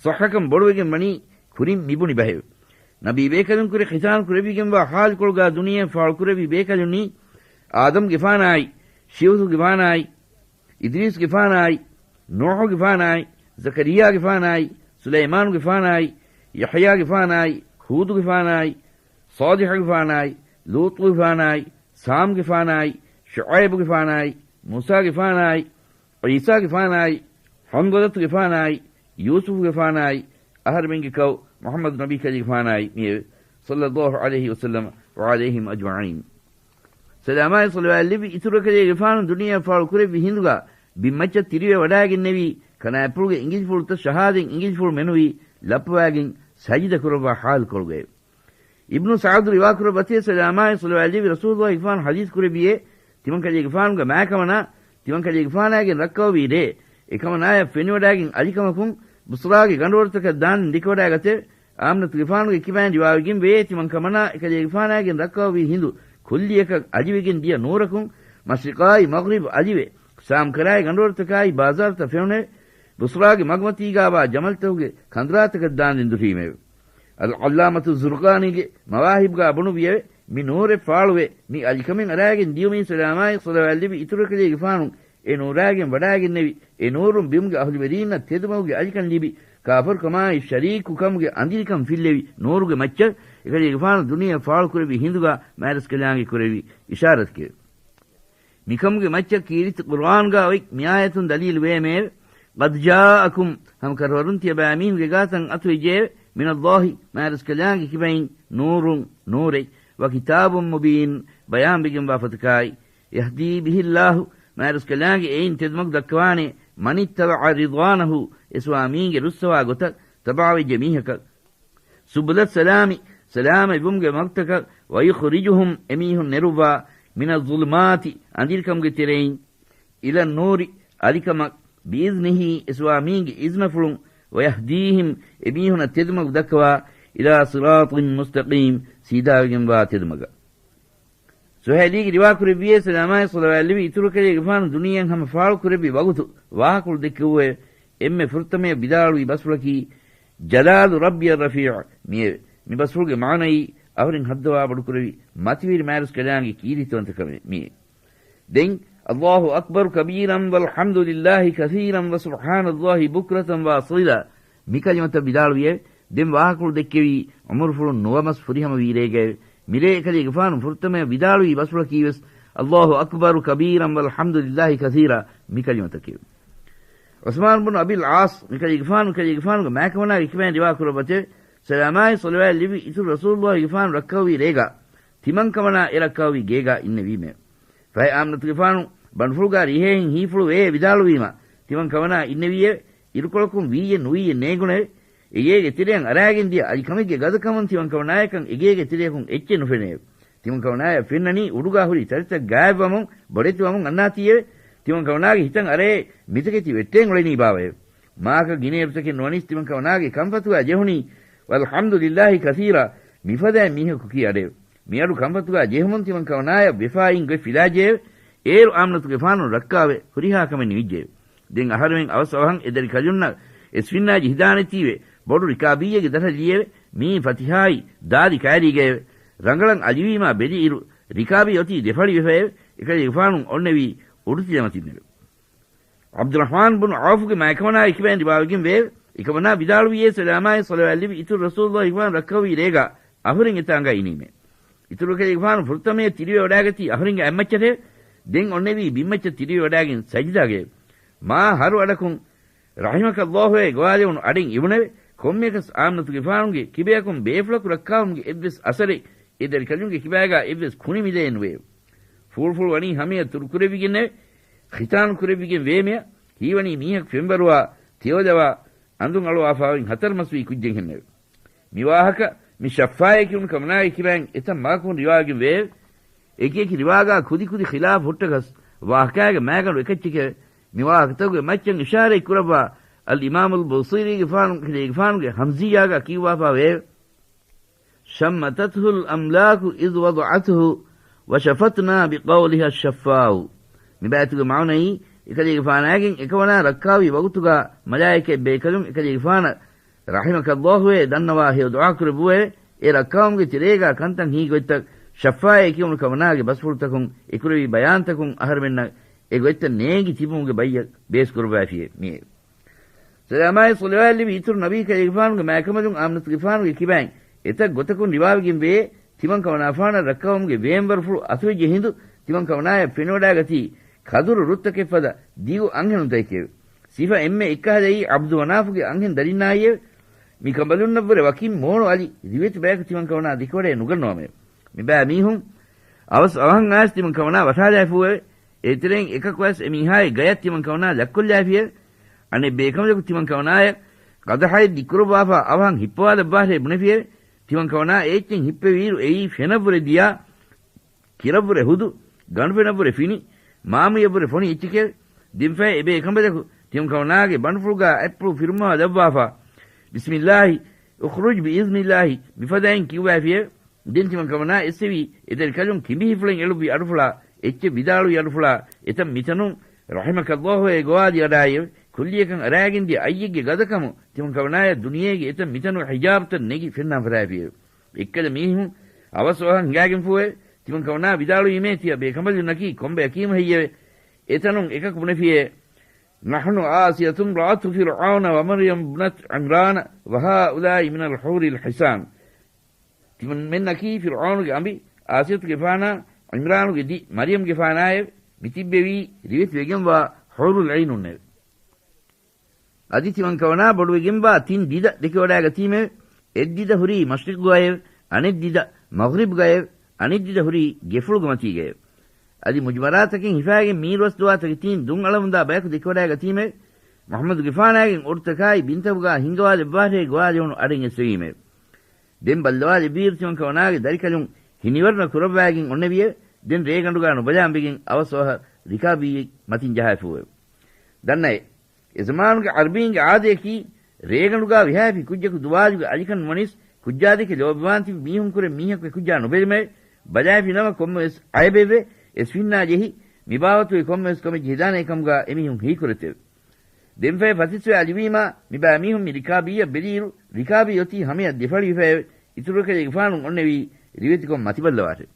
ޞައްޙަކަން ބޮޑުވެގެން ވަނީ ކުރިން މިބުނި ބަހެވެ. ނަބީ ބޭކަލުންކުރެ ޚިތާން ކުރެއްވިގެންވާ ޙާލުކޮޅުގާ ދުނިޔެއަށް ފާޅުކުރެއްވި ބޭކަލުންނީ، އާދަމްގެފާނާއި، ޝިއުޘުގެފާނާއި، އިދްރީސްގެފާނާއި، ނޫޙުގެފާނާއި، ޒަކަރިއްޔާގެފާނާއި، ސުލައިމާނުގެފާނާއި، ޔަޙްޔާގެފާނާއި، ހޫދުގެފާނާއި، ޞާލިޙުގެފާނާއި، ލޫޠުގެފާނާއި، ސާމްގެފާނާއި، ޝުޢައިބުގެފާނާއި، މޫސާގެފާނާއި، ޢީސާގެފާނާއި، ޙަންޟަލަތުގެފާނާއި، ޔޫސުފުގެފާނާއި، އަހަރެމެންގެ ކައު މުޙައްމަދު ނަބީ ކަލޭގެފާނާއި މިއެވެ. ޞައްލައްލާހު ޢަލައިހި ވަސައްލަމަ ވަޢަލައިހިމް އަޖްމަޢީން. ސަލާމާއި ޞަލަވާތް ލިބި އިތުރު ކަލޭގެފާނު ދުނިޔެއަށް ފާޅު ކުރެއްވި ހިނދުގާ ބިންމައްޗަށް ތިރިވެ ވަޑާގެންނެވީ، ކަނާތްޕުޅުގެ އިނގިލިފުޅުތައް ޝަހާދަތް އިނގިލިފުޅު މެނުވީ ލައްޕަވާގެން ސަޖިދަ ކުރައްވާ ޙާލުކޮޅުގައެވެ. އިބްނު ސަޢުދު ރިވާކުރައްވަތޭ، ސަލާމާއި ޞަލަވާތް ލެއްވި ރަސޫލުއްލާހިގެފާނު ޙަދީޘް ކުރެއްވިއޭ، ތިމަންކަލޭގެފާނުގެ މާކަމަނާ، ތިމަންކަލޭގެފާނާގެން ރައްކައުވީ ރޭ، އެކަމަނާޔަށް ފެނިވަޑާގެން އަލިކަމަކުން، ބުޞްރާގެ ގަނޑުވަރުތަކަށް ދާންދެން ދެކެވަޑާގަތެވެ. އާމިނަތުގެފާނުގެ ކިބައިން ރިވާވެގެން ވޭ، ތިމަންކަމަނާ އެކަލޭގެފާނާގެން ރައްކައުވީ ހިނދު ކުއްލިއަކަށް އަލިވެގެން ދިޔަ ނޫރަކުން، މަޝްރިޤާއި މަޣްރިބް އަލިވެ، ޝާމްކަރާއި ގަނޑުވަރުތަކާއި ބާޒާރުތައް ފެނުނެވެ. ބުޞްރާގެ މަގުމަތީގާވާ ޖަމަލްތަކުގެ ކަނދުރާތަކަށް ދާންދެން ދުށީމެވެ. އަލް ޢައްލާމަތު ޒުރްޤާނީގެ މަވާހިބްގާ ބުނުއްވިއެވެ. މި ނޫރެއް ފާޅުވެ، މި އަލިކަމެއް އަރާގެން ދިޔުމީ ސަލާމާއި ޞަލަވާތް ލެއްވި އިތުރު އެކަލޭގެފާނު އެ ނޫރާގެން ވަޑާގެންނެވި، އެ ނޫރުން ބިމުގެ އަހުލުވެރީންނަށް ތެދުމަގުގެ އަލިކަން ލިބި، ކާފަރުކަމާއި ޝަރީކުކަމުގެ އަނދިރިކަން ފިއްލެވި ނޫރުގެ މައްޗަށް އެކަލޭގެފާނު ދުނިޔެއަށް ފާޅުކުރެއްވި ހިނދުގާ މާތްރަސްކަލާނގެ ކުރެއްވި އިޝާރަތެކެވެ. މިކަމުގެ މައްޗަށް ކީރިތި ޤުރުއާންގާ އޮތް މިއާޔަތުން ދަލީލު ވޭމެއެވެ. قد جاءكم، ހަމަ ކަށަވަރުން ތިޔަބައިމީހުންގެ ގާތަށް އަތުވެއްޖެއެވެ. من الله، މާތްރަސްކަލާނގެ ކިބައިން، نور، ނޫރެއް، وكتاب مبين، ބަޔާންވެގެންވާ ފޮތަކާއި، يهدي به الله، މާތްރަސްކަލާނގެ އެއިން ތެދުމަގު ދައްކަވާނެ، من اتبع رضوانه، އެ ސުވާމީގެ ރުއްސަވާ ގޮތަށް ތަބަޢަވެއްޖެ މީހަކަށް. سبل السلام، ސަލާމަތްވުމުގެ މަގުތަކަށް، ويخرجهم، އެމީހުން ނެރުއްވާ، من الظلمات، އަނދިރިކަމުގެ ތެރެއިން، إلى النور، އަލިކަމަށް، بإذنه، އެ ސުވާމީގެ އިޒްނަފުޅުން، ويهديهم، އެމީހުނަށް ތެދުމަގު ދައްކަވާ، إلى صراط مستقيم، ސީދާވެގެންވާ ތެދުމަގަށް. ސުހައިލީގެ ރިވާކުރެއްވިއޭ، ސަލާމާއި ޞަލަވާތް ލެއްވި އިތުރު ކަލޭގެފާނު ދުނިޔެއަށް ހަމަ ފާޅުކުރެއްވި ވަގުތު ވާހަކަފުޅު ދެއްކެވުއޭ. އެންމެ ފުރަތަމަޔަށް ވިދާޅުވި ބަސްފުޅަކީ، جلال ربي الرفيع މިއެވެ. މި ބަސްފުޅުގެ މާނައީ، އަހުރެން ހައްދަވާ ބޮޑުކުރެވި މަތިވެރި މާތްރަސްކަލާނގެ ކީރިތިވަންތަކަމެވެ. މިއޭ ދެން، الله أكبر كبيرا والحمد لله كثيرا وسبحان الله بكرة وأصيلا މި ކަލިމަތައް ވިދާޅުވިއެވެ. ދެން ވާހަކަފުޅު ދެއްކެވީ ޢުމުރުފުޅުން ނުވަ މަސް ފުރިހަމަ ވީ ރޭގައެވެ. މިރޭ އެކަލޭގެފާނު ފުރަތަމަޔަށް ވިދާޅުވި ބަސްފުޅަކީވެސް، الله أكبر كبيرا والحمد لله كثيرا މި ކަލިމަތަކެވެ. ޢުސްމާނު ބުނު އަބިލް ޢާޞް މިކަލޭގެފާނު، މިކަލޭގެފާނުގެ މާކަމަނާގެ ކިބައިން ރިވާ ކުރައްވަތެވެ. ސަލާމާއި ޞަލަވާތް ލެއްވި އިތުރު ރަސޫލުއްލާހިގެފާނު ރައްކައުވީ ރޭގާ، ތިމަންކަމަނާ އެ ރައްކައުވީ ގޭގާ އިންނެވީމެވެ. ފަހެ އާމިނަތުގެފާނު ބަނޑުފުޅުގާ ރިހޭހެން ހީފުޅުވެ ވިދާޅުވީމާ، ތިމަންކަމަނާ އިންނެވީއެވެ. އިރުކޮޅަކުން ވީއެއް ނުވީއެއް ނޭނގުނެވެ. އެ ގޭގެ ތެރެއަށް އަރާގެން ދިޔަ އަލިކަމެއްގެ ގަދަކަމުން ތިމަންކަމަނާޔަކަށް އެ ގޭގެ ތެރެއަކުން އެއްޗެއް ނުފެނެއެވެ. ތިމަންކަމަނާޔަށް ފެންނަނީ އުޑުގާ ހުރި ތަށިތައް ގާތްވަމުން ބޮޑެތިވަމުން އަންނާތީއެވެ. ތިމަންކަމަނާގެ ހިތަށް އަރައޭ، މިތަކެތި ވެއްޓެން އުޅެނީ ބާވައެވެ. މާކަ ގިނައިރުތަކެއް ނުވަނީސް ތިމަންކަމަނާގެ ކަންފަތުގާ ޖެހުނީ، والحمد لله كثيرا މިފަދައިން މީހަކު ކީ އަޑެވެ. މިއަޑު ކަންފަތުގާ ޖެހުމުން ތިމަންކަމަނާޔަށް ވެފާއިން ގޮތް ފިލާޖެއެވެ. އޭރު އާމިނަތުގެފާނު ރައްކާވެ ހުރިހާ ކަމެއް ނިވިއްޖެއެވެ. ދެން އަހަރެމެން އަވަސް އަވަހަށް އެ ދަރިކަލުންނަށް އެސްފިންނާޖި ހިދާނެތީވެ، ބޮޑު ރިކާބީއެއްގެ ދަށަށް ލިޔެވެ. މިއީ ފަތިހާއި ދާދި ކައިރީގައެވެ. ރަނގަޅަށް އަލިވީމާ ބެލިއިރު، ރިކާބީ އޮތީ ދެފަޅިވެފައެވެ. އެކަލޭގެފާނު އޮންނެވީ އުޑުތިލަމަތިންނެވެ. ޢަބްދުއްރަޙްމާން ބުނު ޢައުފުގެ މާތްކަމަނާގެ ކިބައިން ރިވާވެގެން ވެއެވެ. އެކަމަނާ ވިދާޅުވިއޭ، ސަލާމާއި ޞަލަވާތް ލެއްވި އިތުރު ރަސޫލުއްލާހިގެފާނު ރައްކައުވީ ރޭގާ އަހުރެން އެތާނގާ އިނީމޭ. އިތުރު ކަލޭގެފާނު ފުރަތަމަޔަށް ތިރިވެވަޑާގަތީ އަހުރެންގެ އަތްމައްޗަށެވެ. ދެން އޮންނެވީ ބިންމައްޗަށް ތިރިވެވަޑާގެން ސަޖިދާގައެވެ. މާ ހަރު އަޑަކުން ރަޙިމަކައްލާހުއޭ ގޮވާލެވުނު އަޑެއް އިވުނެވެ. ކޮންމެއަކަސް އާމިނަތުގެފާނުގެ ކިބަޔަކުން ބޭފުޅަކު ރައްކާވުމުގެ އެއްވެސް އަސަރެއް އެ ދަރިކަލުންގެ ކިބާގާ އެއްވެސް ކުނި މިލައެއް ނުވެއެވެ. ފޫޅުފުޅު ވަނީ ހަމަޔަށް ތުރުކުރެއްވިގެންނެވެ. ޚިތާނު ކުރެއްވިގެން ވޭމެޔަ ހީވަނީ މީހަކު ފެންވަރުވާ، ތެޔޮލަވާ، އަނދުން އަޅުވާފާވެން ހަތަރު މަސްވީ ކުއްޖެއްހެންނެވެ. މި ވާހަކަ މި ޝައްފާއޭ ކިޔުނު ކަމަނާގެ ކިބައިން އެތައް މަގަކުން ރިވާވެގެން ވެއެވެ. އެކިއެކި ރިވާގާ ކުދިކުދި ޚިލާފު ހުއްޓަކަސް ވާހަކާގެ މާގަނޑު އެކައްޗެކެވެ. މި ވާހަކަތަކުގެ މައްޗަށް އިޝާރަތް ކުރައްވާ އަލް އިމާމުލް ބޫޞީރީގެފާނު ކަލޭގެފާނުގެ ހަމްޒިއްޔާގާ ކިޔުއްވާފާ ވެއެވެ. شمتته الأملاك إذ وضعته وشفتنا بقولها الشفاء. މި ބައިތުގެ މާނައީ، އެކަލޭގެފާނާގެން އެކަމަނާ ރައްކާވި ވަގުތުގާ މަލާއިކަތް ބޭކަލުން އެކަލޭގެފާނަށް ރަޙިމަކައްލާހުއޭ ދަންނަވާ ހެޔޮ ދުޢާ ކުރެއްވުއެވެ. އެ ރައްކާވުމުގެ ތެރޭގާ ކަންތައް ހީގޮތްތައް ޝައްފާއޭ ކިޔުނު ކަމަނާގެ ބަސްފުޅުތަކުން އެކުރެވި ބަޔާންތަކުން އަހަރެމެންނަށް އެ ގޮތްތައް ނޭނގި ތިބުމުގެ ބައްޔަށް ބޭސް ކުރައްވައިފިއެވެ. މިއެވެ. ސަލާމާއި ޞަލަވާތް ލިބި އިތުރު ނަބީ ކަލޭގެފާނުގެ މާތްކަމަލުން އާމިނަތުގެފާނުގެ ކިބައިން އެތައް ގޮތަކުން ރިވާވެގެން ވޭ، ތިމަންކަމަނާފާނަށް ރައްކަވަމުގެ ވޭންވަރުފުޅު އަތުވެއްޖެ ހިނދު، ތިމަންކަމަނާޔަށް ފެނިވަޑާގަތީ ކަދުރު ރުއްތަކެއްފަދަ ދިގު އަންހެނުންތަކެކެވެ. ސިފަ އެންމެ އެއްކަހަލައީ ޢަބްދު މަނާފުގެ އަންހެން ދަރިންނާއިއެވެ. މި ކަނބަލުންނަށްވުރެ ވަކިން މޯޅު އަލި ރިވެތި ބަޔަކު ތިމަންކަމަނާ ދެކެވަޑައެއް ނުގަންނަވަމެވެ. މިބައި މީހުން އަވަސް އަވަހަށް އައިސް ތިމަންކަމަނާ ވަށާލައިފޫއެވެ. އޭތެރެއިން އެކަކު އައިސް އެމީހާގެ ގަޔަށް ތިމަންކަމަނާ ލައްކޮށްލައިފިއެވެ. އަނެއް ބޭކަނބަލަކު ތިމަންކަމަނާޔަށް ޤަދަޙައެއް ދިއްކުރައްވާފަ އަވަހަށް ހިއްޕަވާލައްވާށޭ ބުނެފިއެވެ. ތިމަންކަމަނާ އެ އެއްޗެއް ހިއްޕެވިއިރު އެއީ ފެނަށްވުރެ ދިޔާ، ކިރަށްވުރެ ހުދު، ގަނޑުފެނަށްވުރެ ފިނި، މާމުޔަށްވުރެ ފޮނި އެއްޗެކެވެ. ދެންފަހެ އެބޭކަނބަލަކު ތިމަންކަމަނާގެ ބަނޑުފުޅުގާ އަތްޕުޅު ފިރުމަވާލައްވާފަ، "بسم الله، اخرج بإذن الله" މިފަދައިން ކިޔުއްވައިފިއެވެ. ދެން ތިމަންކަމަނާ އެއްސެވީ، އެދަރިކަލުން ކިނބިހިފުޅެއް އެޅުއްވި އަޑުފުޅާ އެއްޗެއް ވިދާޅުވި އަޑުފުޅާ އެތަން މިތަނުން "رحمك الله" އޭ ގޮވާލި އަޑާއިއެވެ. ކުއްލިއަކަށް އަރާގެންދިޔަ އައްޔެއްގެ ގަދަކަމު ތިމަންކަމަނާޔަށް ދުނިޔޭގެ އެތަން މިތަނުގެ ޙިޖާބުތައް ނެގި ފެންނާން ފަށާފިއެވެ. އެއްކަލަ މީހުން އަވަސް އަވަހަށް ހިނގާގެންފޫއެވެ. ތިމަންކަމަނާ ވިދާޅުވީމޭ، ތިޔަ ބޭކަނބަލުންނަކީ ކޮންބަޔަކީމު ހެއްޔެވެ؟ އެތަނުން އެކަކު ބުނެފިއޭ، "نحن آسية امرأة فرعون ومريم ابنة عمران وهؤلاء من الحور الحصان." ތިމަންމެންނަކީ ފިރުޢައުނުގެ އަނބި، އާސިޔަތުގެފާނާ، ޢިމްރާނުގެ ދި، މަރިޔަމްގެފާނާއެވެ. މިތިއްބެވީ ރިވެތިވެގެންވާ ޙޫރުލް ޢައިނުންނެވެ. އަދި ތިމަންކަމަނާ ބޮޑުވެގެންވާ ތިން ދިދަ ދެކެވަޑައިގަތީމެވެ. އެއްދިދަ ހުރީ މަޝްރިޤުގައެވެ. އަނެއްދިދަ މަޣްރިބުގައެވެ. އަނެއްދިދަ ހުރީ ގެފުޅުގެ މަތީގައެވެ. އަދި މުޖުމަރާތަކެއް ހިފާގެން މީރުވަސް ދުވާތަކެތީން ދުން އަޅަމުންދާ ބަޔަކު ދެކެވަޑައިގަތީމެވެ. މުޙައްމަދުގެފާނާގެން އޮޑުތަކާއި ބިންތަކުގާ ހިންގަވާލެއްވާށޭ ގޮވާލެވުނު އަޑެއް އެއްސެވީމެވެ. ދެން ބައްލަވާލެއްވިއިރު ތިމަންކަމަނާގެ ދަރިކަލުން ހިނިވަރުނަ ކުރައްވާގެން އޮންނެވިއެވެ. ދެން ރޭގަނޑުގާ ނުބަލާންވެގެން އަވަސް އަވަހަށް ރިކާބީއެއް މަތިން ޖަހާފޫއެވެ. ދަންނައޭ، އެ ޒަމާނުގެ ޢަރަބީންގެ އާދަޔަކީ، ރޭގަނޑުގާ ވިހާފި ކުއްޖަކު ދުވާލުގެ އަލިކަން ނުވަނީސް، ކުއްޖާދެކެ ލޯބިވާން ތިބި މީހުންކުރެ މީހަކު އެކުއްޖާ ނުބެލުމެވެ. ބަލާފިނަމަ ކޮންމެވެސް ޢައިބެއްވެ، އެސްފިންނާ ޖެހި، މިބާވަތުގެ ކޮންމެވެސް ކަމެއް ޖެހިދާނޭ ކަމުގާ އެމީހުން ހީކުރެތެވެ. ދެންފަހެ ފަތިސްވެ އަލިވީމާ، މިބައިމީހުން މި ރިކާބީއަށް ބެލިއިރު، ރިކާބީ އޮތީ ހަމަޔަށް ދެފަޅިވެފައެވެ. އިތުރު އެކަލޭގެފާނު އޮންނެވީ ރިވެތިކޮށް މަތިބައްލަވާށެވެ.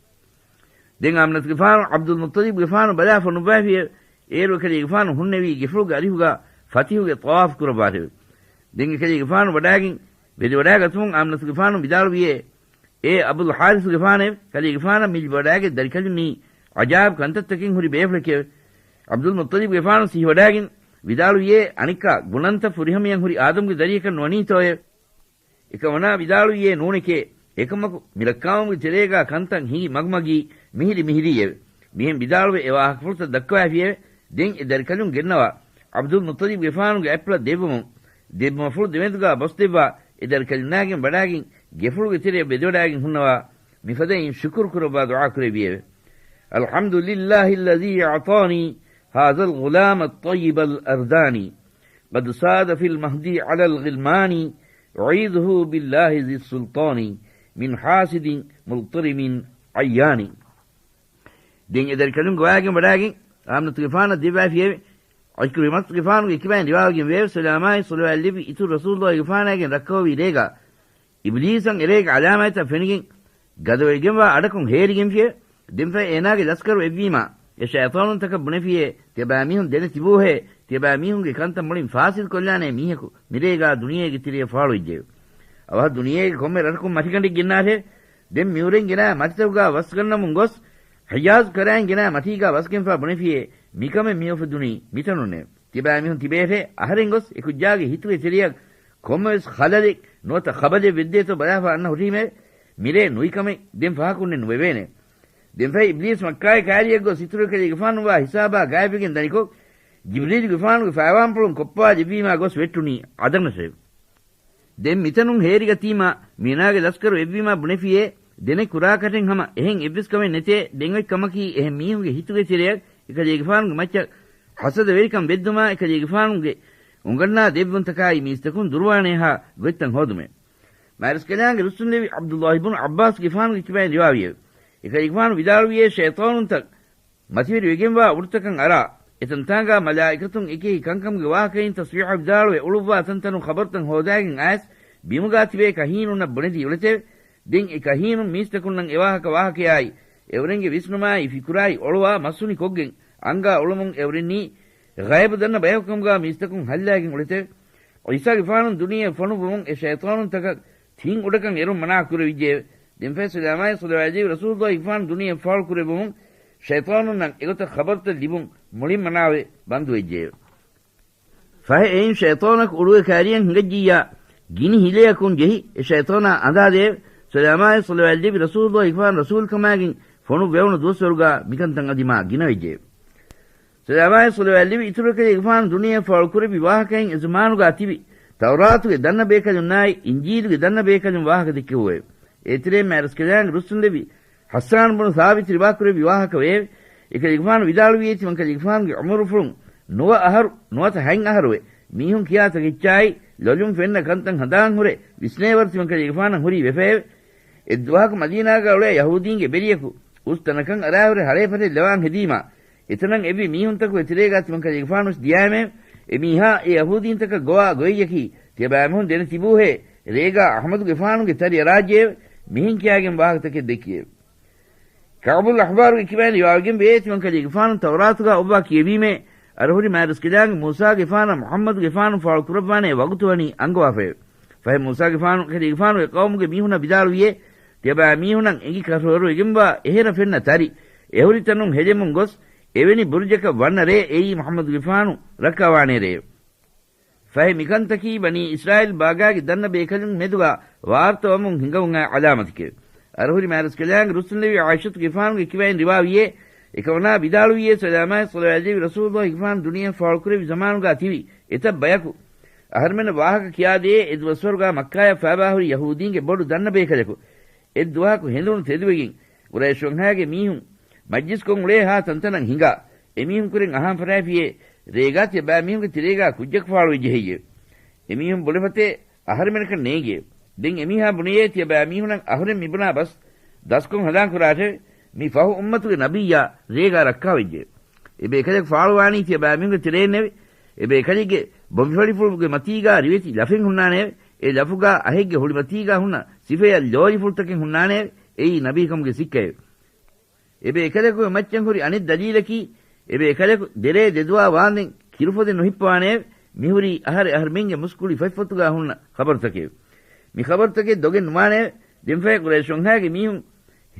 ދެން އާމިނަތުގެފާނު ޢަބްދުލް މުއްޠަލިބުގެފާނު ބަލާ ފޮނުއްވައިފިއެވެ. އޭރު އެކަލޭގެފާނު ހުންނެވީ ގެފުޅުގެ އަރިހުގާ ފަތިހުގެ ޠަވާފު ކުރައްވާށެވެ. ދެން އެކަލޭގެފާނު ވަޑާގެން ވެދެވަޑާގަތުމުން އާމިނަތުގެފާނު ވިދާޅުވިއޭ، އޭ އަބުލް ޙާރިޘުގެފާނޭ، ކަލޭގެފާނަށް މި ލިބިވަޑާގެ ދަރިކަލުންނީ ޢަޖާއިބު ކަންތައްތަކެއް ހުރި ބޭފުޅެކެވެ. ޢަބްދުލް މުއްޠަލިބުގެފާނު ސިހިވަޑާގެން ވިދާޅުވިއޭ، އަނެއްކާ ގުނަންތައް ފުރިހަމަޔަށް ހުރި އާދަމްގެ ދަރިޔަކަށް ނުވަނީތޯއެވެ؟ އެކަމަނާ ވިދާޅުވިއޭ، ނޫނެކޭ. އެކަމަކު، މި ރައްކާވުމުގެ ތެރޭގާ ކަންތައް ހިނގި މަގުމަގީ މިހިރި މިހިރީއެވެ. މިހެން ވިދާޅުވެ އެ ވާހަކަފުޅުތައް ދައްކަވައިފިއެވެ. ދެން އެ ދަރިކަލުން ގެންނަވާ، ޢަބްދުލް މުއްޠަލިބުގެފާނުގެ އަތްޕުޅަށް ދެއްވަމުން، ދެއްވުމަފުޅު ދެމެދުގާ ބޮސްދެއްވާ، އެ ދަރިކަލުންނާގެން ވަޑާގެން ގެފުޅުގެ ތެރެއަށް ވެދެވަޑާގެން ހުންނަވާ، މިފަދައިން ޝުކުރު ކުރައްވާ ދުޢާ ކުރެއްވިއެވެ. الحمد لله الذي أعطاني هذا الغلام الطيب الأرداني، قد صاد في المهد على الغلمان، أعيذه بالله ذي السلطان من حاسد مضطرم عيان. ދެން އެ ދަރިކަލުން ގޮވާގެން ވަޑާގެން އާމިނަތުގެފާނަށް ދެއްވައިފިއެވެ. ޢިކްރިމަތުގެފާނުގެ ކިބައިން ރިވާވެގެން ވެއެވެ. ސަލާމާއި ޞަލަވާތް ލެއްވި އިތުރު ރަސޫލުއްލާހިގެފާނާގެން ރައްކަވަވި ރޭގާ، އިބްލީސަށް އެރޭގެ ޢަލާމާތްތައް ފެނިގެން، ގަދަވެގެންވާ އަޑަކުން ހޭރިގެންފިއެވެ. ދެންފަހެ އޭނާގެ ލަސްކަރު އެއްވީމާ، އެ ޝައިޠާނުންތަކަށް ބުނެފިއޭ، ތިޔަބައިމީހުން ދެނެ ތިބޫހޭ، ތިޔަބައިމީހުންގެ ކަންތައް މުޅިން ފާސިދު ކޮށްލާނޭ މީހަކު މިރޭގާ ދުނިޔޭގެ ތެރެޔަށް ފާޅުވެއްޖެއެވެ. އަވަހަށް ދުނިޔޭގެ ކޮންމެ ރަށަކުން މަށިގަނޑެއް ގެންނާށޭ. ދެން މިއުރެން ގެނާ މަތިތަކުގާ ވަސްގަންނަމުން ގޮސް، ޙިޖާޒު ކަރައިން ގެނާ މަތީގާ ވަސްގެންފާ ބުނެފިއޭ، މިކަމެއް މިއުފެދުނީ މިތަނުންނޭ. ތިބާމީހުން ތިބޭށޭ، އަހަރެން ގޮސް އެކުއްޖާގެ ހިތުގެ ތެރެޔަށް ކޮންމެވެސް ޚަލަލެއް ނުވަތަ ޚަބަލެއް ވެއްދޭތޯ ބަލާފާ އަންނަ ހުރީމޭ، މިރޭ ނުވި ކަމެއް ދެން ފަހަކުންނެއް ނުވެވޭނެ. ދެންފަހެ އިބްލީސް މައްކާއި ކައިރިއަށް ގޮސް އިތުރު އެކަލޭގެފާނުވާ ހިސާބާ ގާތްވެގެން ދަނިކޮށް، ޖިބްރީލުގެފާނުގެ ފައިވާންޕުޅުން ކޮއްޕާލެއްވީމާ ގޮސް ވެއްޓުނީ ޢަދަނަށެވެ. ދެން މިތަނުން ހޭރިގަތީމާ، މީނާގެ ލަސްކަރު އެއްވީމާ ބުނެފިއޭ، ދެނެ ކުރާކަށެއް ހަމަ އެހެން އެއްވެސް ކަމެއް ނެތޭ، ދެން އޮތް ކަމަކީ އެހެން މީހުންގެ ހިތުގެ ތެރެއަށް އެކަލޭގެފާނުގެ މައްޗަށް ހަސަދަވެރިކަން ވެއްދުމާ، އެކަލޭގެފާނުގެ އުނގަންނާ ދެއްވުންތަކާއި މީސްތަކުން ދުރުވާނޭހާ ގޮތްތައް ހޯދުމެވެ. މާތްރަސްކަލާނގެ ރުއްސުންލެވި ޢަބްދުﷲ އިބްނު ޢައްބާސްގެފާނުގެ ކިބައިން ރިވާވިއެވެ. އެކަލޭގެފާނު ވިދާޅުވިއޭ، ޝައިޠާނުންތައް މަތިވެރިވެގެންވާ އުޑުތަކަށް އަރާ، އެތަންތާނގާ މަލާއިކަތުން އެކި ކަންކަމުގެ ވާހަކައިން ތަސްބީޙަ ވިދާޅުވެ އުޅުއްވާ ތަންތަނުން ޚަބަރުތައް ހޯދާގެން އައިސް، ބިމުގާ ތިބޭ ކަހީނުންނަށް ބުނެދީ އުޅެތެވެ. ދެން އެ ކަހީނުން މީސްތަކުންނަށް އެވާހަކަ ވާހަކަޔާއި، އެއުރެންގެ ވިސްނުމާއި ފިކުރާއި އޮޅުވާ މަސްހުނި ކޮށްގެން އަންގާ އުޅުމުން އެއުރެންނީ ޣައިބު ދަންނަ ބަޔަކު ކަމުގާ މީސްތަކުން ހައްލާގެން އުޅެތެވެ. ޢީސާގެފާނު ދުނިޔެ ފޮނުއްވުމުން އެ ޝައިޠާނުންތަކަށް ތިން އުޑަކަށް އެރުން މަނާ ކުރެވިއްޖެއެވެ. ދެންފަހެ ސަލާމާއި ޞަލަވާތް ލެއްވި ރަސޫލުﷲ ގެފާނު ދުނިޔެ ފާޅު ކުރެއްވުމުން ޝައިޠާނުންނަށް އެގޮތަށް ޚަބަރުތައް ލިބުން މުޅިން މަނާވެ ބަންދުވެއްޖެއެވެ. ފަހެ އެއިން ޝައިޠާނަކު އުޅުވެ ކައިރިއަށް ހިނގައްޖިއްޔާ، ގިނި ހިލަޔަކުން ޖެހި އެ ޝައިޠާނާ އަނދާދެއެވެ. ސަލާމާއި ޞަލަވާތް ލެއްވި ރަސޫލުﷲ ގެފާނު ރަސޫލުކަމާގެން ފޮނުއްވެވުނު ދުވަސްވަރުގާ މިކަންތައް އަދި މާ ގިނަވެއްޖެއެވެ. ސަލާމާއި ޞަލަވާތް ލެއްވި އިތުރު އެކަލޭގެފާނު ދުނިޔެ ފާޅު ކުރެއްވި ވާހަކައިން އެ ޒަމާނުގާ ތިބި ތައުރާތުގެ ދަންނަ ބޭކަލުންނާއި އިންޖީލުގެ ދަންނަ ބޭކަލުން ވާހަކަ ދެއްކެވުއެވެ. އޭތެރެއިން މާތްރަސްކަލާނގެ ރުއްސުންލެއްވި ޙައްސާން ބުނު ސާބިތު ރިވާކުރެއްވި ވާހަކަ ވެއެވެ. އެކަލޭގެފާނު ވިދާޅުވިއޭ ތިމަންކަލޭގެފާނުގެ ޢުމުރުފުޅުން ނުވަ އަހަރު ނުވަތަ ހަތް އަހަރުވެ، މީހުން ކިޔާ ތަކެއްޗާއި ލޮލުން ފެންނަ ކަންތައް ހަނދާން ހުރެ ވިސްނޭވަރު ތިމަންކަލޭގެފާނަށް ހުރީ ވެފައެވެ. އެއްދުވަހަކު މަދީނާގަ އުޅޭ ޔަހޫދީންގެ ބެރިޔަކު އުސް ތަނަކަށް އަރާހުރެ ހަޅޭފަށެއް ލަވާން ހެދީމާ، އެތަނަށް އެއްވި މީހުންތަކުގެ ތެރޭގާ ތިމަންކަލޭގެފާނުވެސް ދިޔައެމެ. އެ މީހާ އެ ޔަހޫދީންތަކަށް ގޮވާ ގޮވެއްޔަކީ ތިޔަބައިމީހުން ދެނެ ތިބޫހޭ ރޭގާ އަޙްމަދުގެފާނުގެ ތަރިއަރާއްޖެއެވެ. މިހެން ކިޔާގެން ވާހަކަތަކެއް ދެއްކިއެވެ. ކަޢުބުލް އަޙްބާރުގެ ކިބައިން ރިވާވެގެން ވޭ ތިމަންކަލޭގެފާނު ތައުރާތުގާ އޮއްވާ ކިޔެވީމޭ، އަރަހުރި މާތްރަސްކަލާނގެ މޫސާގެފާނަށް މުޙައްމަދުގެފާނު ފާޅުކުރައްވާނޭ ވަގުތު ވަނީ އަންގަވާފައެވެ. ފަހެ މޫސާގެފާނު ކަލޭގެފާނުގެ ޤައުމުގެ މީހުންނަށް ވިދާޅުވިއޭ، ތިޔަބައިމީހުނަށް އެނގި ކަށަވަރުވެގެންވާ އެހެރަ ފެންނަ ތަރި، އެހުރި ތަނުން ހެލެމުން ގޮސް، އެވެނި ބުރުޖަކަށް ވަންނަ ރޭ އެއީ މުޙައްމަދުގެފާނު ރައްކާވާނޭ ރޭ. ފަހެ މިކަންތަކީ ބަނީ އިސްރާއީލް ބާގާގެ ދަންނަ ބޭކަލުން މެދުގާ ވާރުތަވަމުން ހިނގަމުން އައި ޢަލާމަތެކެވެ. އަރަހުރި މާތްރަސްކަލާނގެ ރުއްސުންލެވި ޢާއިޝަތުގެފާނުގެ ކިބައިން ރިވާވިއޭ، އެކަމަނާ ވިދާޅުވިއޭ ސަލާމާއި ޞަލަވާތްލެއްވި ރަސޫލުއްލާހިގެފާނު ދުނިޔެއަށް ފާޅުކުރެއްވި ޒަމާނުގާ ތިބި އެތައް ބަޔަކު އަހަރުމެންނަށް ވާހަކަ ކިޔާދޭ، އެ ދުވަސްވަރުގާ މައްކާޔަށް ފައިބާހުރި ޔަހޫދީންގެ ބޮޑު ދަންނަ ބޭކަލަކު އެއްދުވަހަކު ހެނދުނު ތެދުވެގެން، ޤުރައިޝް ވަންހާގެ މީހުން މަޖްލިސްކޮށް އުޅޭ ހާ ތަންތަނަށް ހިނގާ، އެމީހުން ކުރެން އަހާން ފަރާފިޔޭ، ރޭގާ ތިޔަބައިމީހުންގެ ތެރޭގާ ކުއްޖަކު ފާޅުވެއްޖެ ހެއްޔެވެ؟ އެމީހުން ބުނެފަތޭ އަހަރެމެނަކަށް ނޭނގޭ. ދެން އެމީހާ ބުނެޔޭ ތިޔަބައިމީހުނަށް އަހުރެން މިބުނާ ބަސް ދަސްކޮށް ހަނދާން ކުރާށެވެ. މި ފަހު އުއްމަތުގެ ނަބިއްޔާ ރޭގާ ރައްކާވެއްޖެ. އެ ބޭކަލެކު ފާޅުވާނީ ތިޔަބައިމީހުންގެ ތެރެއިންނެވެ. އެ ބޭކަލެއްގެ ބޮނބިފަޅިފުޅުގެ މަތީގާ ރިވެތި ލަފެއް ހުންނާނެއެވެ. އެ ލަފުގާ އަހެއްގެ ހުޅިމަތީގާ ހުންނަ ސިފަޔަށް ލޯލިފުޅުތަކެއް ހުންނާނެއެވެ. އެއީ ނަބީކަމުގެ ސިއްކައެވެ. އެބޭކަލަކުގެ މައްޗަށް ހުރި އަނެއް ދަލީލަކީ، އެބޭކަލަކު ދެރޭ ދެދުވާ ވާންދެން ކިރުފޮދެއް ނުހިއްޕަވާނެއެވެ. މިހުރީ އަހަރެއް އަހަރުމެންގެ މުސްކުޅި ފަތްފޮތުގާ ހުންނަ ޚަބަރުތަކެވެ. މި ޚަބަރުތަކެއް ދޮގެއް ނުވާނެއެވެ. ދެންފަހެ ޤުރައިޝް ވަންހާގެ މީހުން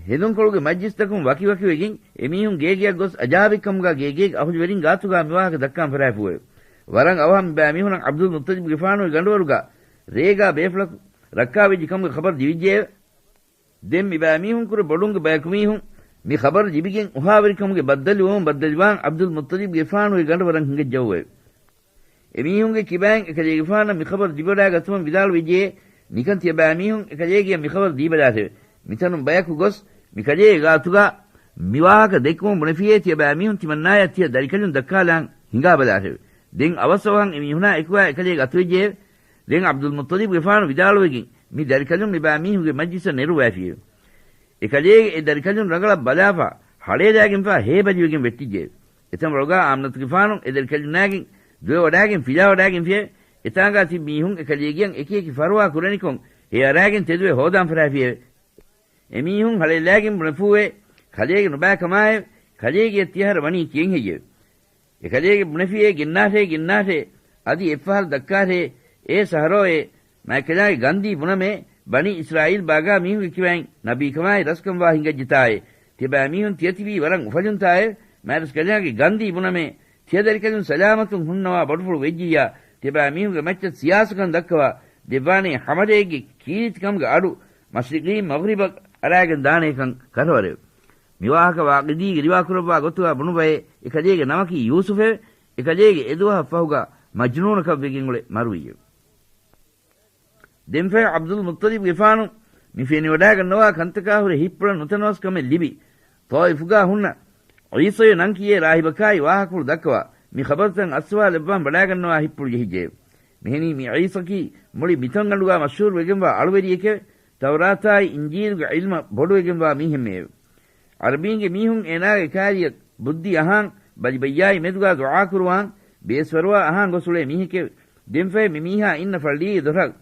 ހެނދުންކޮޅުގެ މަޖްލިސްތަކުން ވަކިވަކިވެގެން އެމީހުން ގޭގެއަށް ގޮސް އަޖާބެއްކަމުގާ ގޭގޭގެ އަހުލުވެރިން ގާތުގާ މިވާހަކަ ދައްކާން ފަރާފުވެ. ވަރަށް އަވަހަށް މިބައިމީހުނަށް ޢަބްދުލް މުއްޠަލިބުގެފާނުގެ ގަނޑުވަރުގާ ރޭގާ ބޭފުޅަކު ރައްކާވެއްޖެ ކަމުގެ ޚަބަރު ލިބިއްޖެއެވެ. ދެން މިބައިމީހުންކުރެ ބޮޑުންގެ ބަޔަކު މީހުން މި ޚަބަރު ލިބިގެން އުހާވެރިކަމުގެ ބައްދަލުވުމުން ބައްދަލުވާން ޢަބްދުލް މުއްޠަލިބުގެފާނުގެ ގަނޑުވަރަށް ހިނގައްޖައުއެވެ. އެމީހުންގެ ކިބައިން އެކަލޭގެފާނަށް މި ޚަބަރު ލިބިވަޑާގަތުމަށް ވިދާޅުވެއްޖެ، ނިކަން ތިޔަބައިމީހުން އެކަލޭގެއަށް މި ޚަބަރު ދީބަލާށެވެ. މިތަނުން ބަޔަކު ގޮސް މި ކަލޭގެ ގާތުގާ މިވާހަކަ ދެއްކުމުން ބުނެފިޔޭ ތިޔަބައިމީހުން ތިމަންނާޔަށް ތިޔަ ދަރިކަލުން ދައްކާލާން ހިނގާބަލާށެވެ. ދެން އަވަސްއަވަހަށް އެމީހުނާ އެކުވާ އެކަލޭގެ އަތުވެއްޖެއެވެ. ދެން ޢަބްދުލް މުއްޠަލިބުގެފާނު ވިދާޅުވެގެން މި ދަރިކަލުން މިބައިމީހުންގެ މަޖްލިސަށް ނެރުއްވައިފިއެވެ. އެކަލޭގެ އެ ދަރިކަލުން ރަނގަޅަށް ބަލާފަ، ހަޅޭލާގެންފާ ހޭބަލިވެގެން ވެއްޓިއްޖެއެވެ. އެތަންވަޅުގާ އާމިނަތުގެފާނު އެ ދަރިކަލުންނާގެން ދުވެވަޑާގެން ފިލާވަޑާގެންފިއެވެ. އެތާނގާ ތިބި މީހުން އެކަލޭގެއަށް އެކިއެކި ފަރުވާ ކުރަނިކޮށް ހެޔަރާގެން ތެދުވެ ހޯދާން ފަރާފިއެވެ. އެމީހުން ހަޅޭލާގެން ބުނެފޫއެވެ. ކަލޭގެ ނުބައިކަމާއެވެ. ކަލޭގެއަށް ތިޔަހަރަ ވަނީ ކިއެއްހެއްޔެވެ؟ އެކަލޭގެ ބުނެފިއޭ ގެންނާށޭ، ގެންނާށޭ، އަދި އެއްފަހަރު ދައްކާށޭ، އޭ ސަހަރޯއޭ، މާތްކަލާނގެ ގަންދީ ބުނަމޭ، ބަނީ އިސްރާއީލް ބާގާ މީހުންގެ ކިބައިން ނަބީކަމާއި ރަސްކަންވާ ހިނގައްޖެތާއޭ، ތިޔަބައިމީހުން ތިޔަތިބީ ވަރަށް އުފަލުންތާއޭ، މާތްރަސްކަލާނގެ ގަންދީ ބުނަމޭ، ތިޔަ ދަރިކަލުން ސަލާމަތުން ހުންނަވާ ބޮޑުފުޅު ވެއްޖިއްޔާ، ތިޔަބައިމީހުންގެ މައްޗަށް ސިޔާސަތުކަން ދައްކަވާ، ދެއްވާނޭ ހަމަލައެއްގެ ކީރިތިކަމުގެ އަޑު މަޝްރިޤީ މަޣްރިބަށް އަރާގެން ދާނޭކަން ކަށަވަރެވެ. މިވާހަކަ ވާޤިދީގެ ރިވާކުރައްވާ ގޮތުގާ ބުނުބައޭ، އެކަލޭގެ ނަމަކީ ޔޫސުފެވެ. އެކަލޭގެ އެދުވަހަށް ފަހުގާ މަޖްނޫނަކަށްވެގެން އުޅެ މަރުވިއެވެ. ދެންފަހެ ޢަބްދުލް މުއްޠަލިބުގެފާނު މި ފެނިވަޑާގަންނަވާ ކަންތަކާ ހުރެ ހިތްޕުޅަށް ނުތަނަވަސްކަމެއް ލިބި، ޠާއިފުގާ ހުންނަ ޢީސަޔު ނަން ކިޔޭ ރާހިބަކާއި ވާހަކަފުޅު ދައްކަވާ، މި ޚަބަރުތައް އައްސަވާލައްވާން ވަޑާގަންނަވާ ހިތްޕުޅު ޖެހިއްޖެއެވެ. މިހެނީ މި ޢީސަކީ މުޅި މިތަންގަނޑުގާ މަޝްހޫރުވެގެންވާ އަޅުވެރިއެކެވެ. ތައުރާތާއި އިންޖީލުގެ ޢިލްމަށް ބޮޑުވެގެންވާ މީހެއްމެއެވެ. ޢަރަބީންގެ މީހުން އޭނާގެ ކާރިއަށް ބުއްދި އަހާން ބަލި ބައްޔާއި މެދުގާ ދުޢާކުރުވާން ބޭސްވަރުވާ އަހާން ގޮސް އުޅޭ މީހެކެވެ. ދެންފަހެ މި މީހާ އިންނަ ފައްޅީގެ ދޮރަށް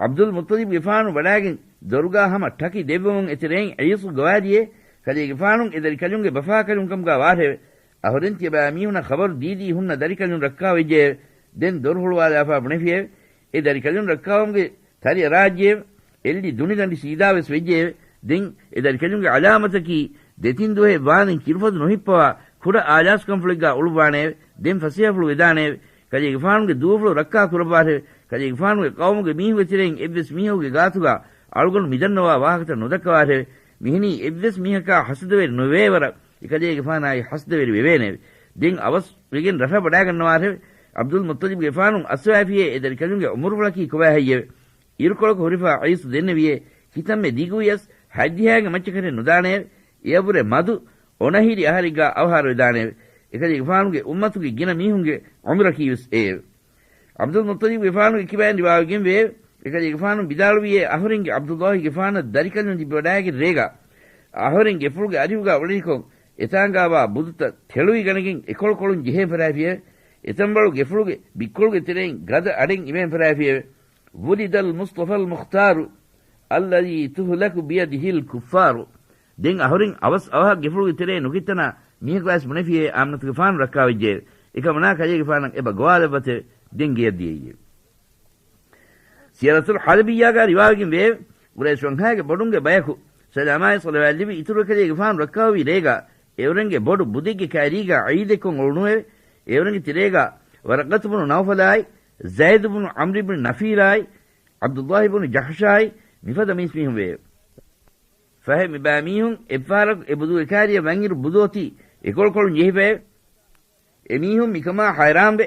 ޢަބްދުލް މުއްޠަލިބުގެފާނު ވަޑާގެން ދޮރުގާ ހަމަ ޓަކި ދެއްވަމުން އެތެރެއިން ޢީސު ގޮވާލިއޭ، ކަލޭގެފާނު އެ ދަރިކަލުންގެ ބަފާކަލުން ކަމުގާ ވާށެވެ. އަހުރެން ތިޔަބައިމީހުނަށް ޚަބަރު ދީދީ ހުންނަ ދަރިކަލުން ރައްކާވެއްޖެއެވެ. ދެން ދޮރު ހުޅުވާލާފާ ބުނެފިއެވެ. އެ ދަރިކަލުން ރައްކާވުމުގެ ތަރިއަރާއްޖެއެވެ. އެއްލި ދުނިދަނޑި ސީދާވެސް ވެއްޖެއެވެ. ދެން އެ ދަރިކަލުންގެ ޢަލާމަތަކީ ދެތިން ދުވަހެއް ވާންދެން ކިރުފޮދު ނުހިއްޕަވާ ކުޑަ އާލާސްކަންފުޅެއްގާ އުޅުއްވާނެއެވެ. ދެން ފަސޭހަފުޅު ވެދާނެއެވެ. ކަލޭގެފާނުގެ ދޫފުޅު ރައްކާ ކުރައްވާށެވެ. ކަލޭގެފާނުގެ ޤައުމުގެ މީހުންގެ ތެރެއިން އެއްވެސް މީހަކުގެ ގާތުގާ އަޅުގަނޑު މިދަންނަވާ ވާހަކަތައް ނުދައްކަވާށެވެ. މިހެނީ އެއްވެސް މީހަކާ ހަސަދަވެރި ނުވޭވަރަށް އެކަލޭގެފާނާއި ހަސަދަވެރި ވެވޭނެއެވެ. ދެން އަވަސް ވެގެން ރަށަށް ވަޑާގަންނަވާށެވެ. ޢަބްދުލް މުއްޠަލިބުގެފާނު އައްސަވާފިއޭ އެ ދަރިކަލުންގެ އުމުރުފުޅަކީ ކޮބާ ހެއްޔެވެ؟ އިރުކޮޅަކު ހުރިފާ އައިސް ދެންނެވިއޭ، ކިތަންމެ ދިގުވިޔަސް ހަތްދިހައިގެ މައްޗަކަށެއް ނުދާނެއެވެ. އެއަށްވުރެ މަދު އޮނަހިރި އަހަރެއްގާ އަވަހާރަވެދާނެއެވެ. އެކަލޭގެފާނުގެ އުއްމަތުގެ ގިނަ މީހުންގެ އުމުރަކީވެސް އެއެވެ. ޢަބްދުލް މުއްޠަލިބުގެފާނުގެ ކިބައިން ރިވާވެގެން ވެއެވެ. އެކަލޭގެފާނު ވިދާޅުވިއޭ، އަހުރެންގެ ޢަބްދުﷲގެފާނަށް ދަރިކަލުން ލިބިވަޑައިގެން ރޭގާ އަހުރެން ގެފުޅުގެ އަރިހުގާ އުޅެނިކޮށް، އެތާނގާވާ ބުދުތައް ތެޅުވިގަނެގެން އެކޮޅުކޮޅުން ޖެހޭން ފަށާފިއެވެ. އެތަންބަޅު ގެފުޅުގެ ބިއްކޮޅުގެ ތެރެއިން ގަދަ އަޑެއް އިވޭން ފަށާފިއެވެ. ولد المصطفى المختار الذي تهلك بيده الكفار. ދެން އަހުރެން އަވަސް އަވަހަށް ގެފުޅުގެ ތެރޭ ނުކިތަނާ މީހަކު އައިސް ބުނެފިއޭ އާމިނަތުގެފާނު ރައްކާވެއްޖެއެވެ. އެކަމަނާ ކަލޭގެފާނަށް އެބަ ގޮވާލައްވަތެވެ. ދެން ގެޔަށް ދިޔައީއެވެ. ސިޔަރަތުލް ޙަލަބިއްޔާގާ ރިވާވެގެން ވެއެވެ. ޤުރައިޝް ވަންހާގެ ބޮޑުންގެ ބަޔަކު ސަލާމާއި ޞަލަވާތް ލިބި އިތުރު އެކަލޭގެފާނު ރައްކާވީ ރޭގާ އެއުރެންގެ ބޮޑު ބުދެއްގެ ކައިރީގާ ޢީދެއްކޮށް އުޅުނުއެވެ. އެއުރެންގެ ތެރޭގާ ވަރަޤަތު ބުނު ނައުފަލާއި، ޒައިދު ބުނު ޢަމްރު ބިން ނަފީލާއި، ޢަބްދުﷲ ބުނު ޖަޙްޝާއި، މިފަދަ މީސްމީހުން ވެއެވެ. ފަހެ މިބައިމީހުން އެއްފަހަރަކު އެ ބުދުގެ ކައިރިއަށް ވަންއިރު ބުދު އޮތީ އެކޮޅުކޮޅުން ޖެހިފައެވެ. އެމީހުން މިކަމާ ހައިރާންވެ،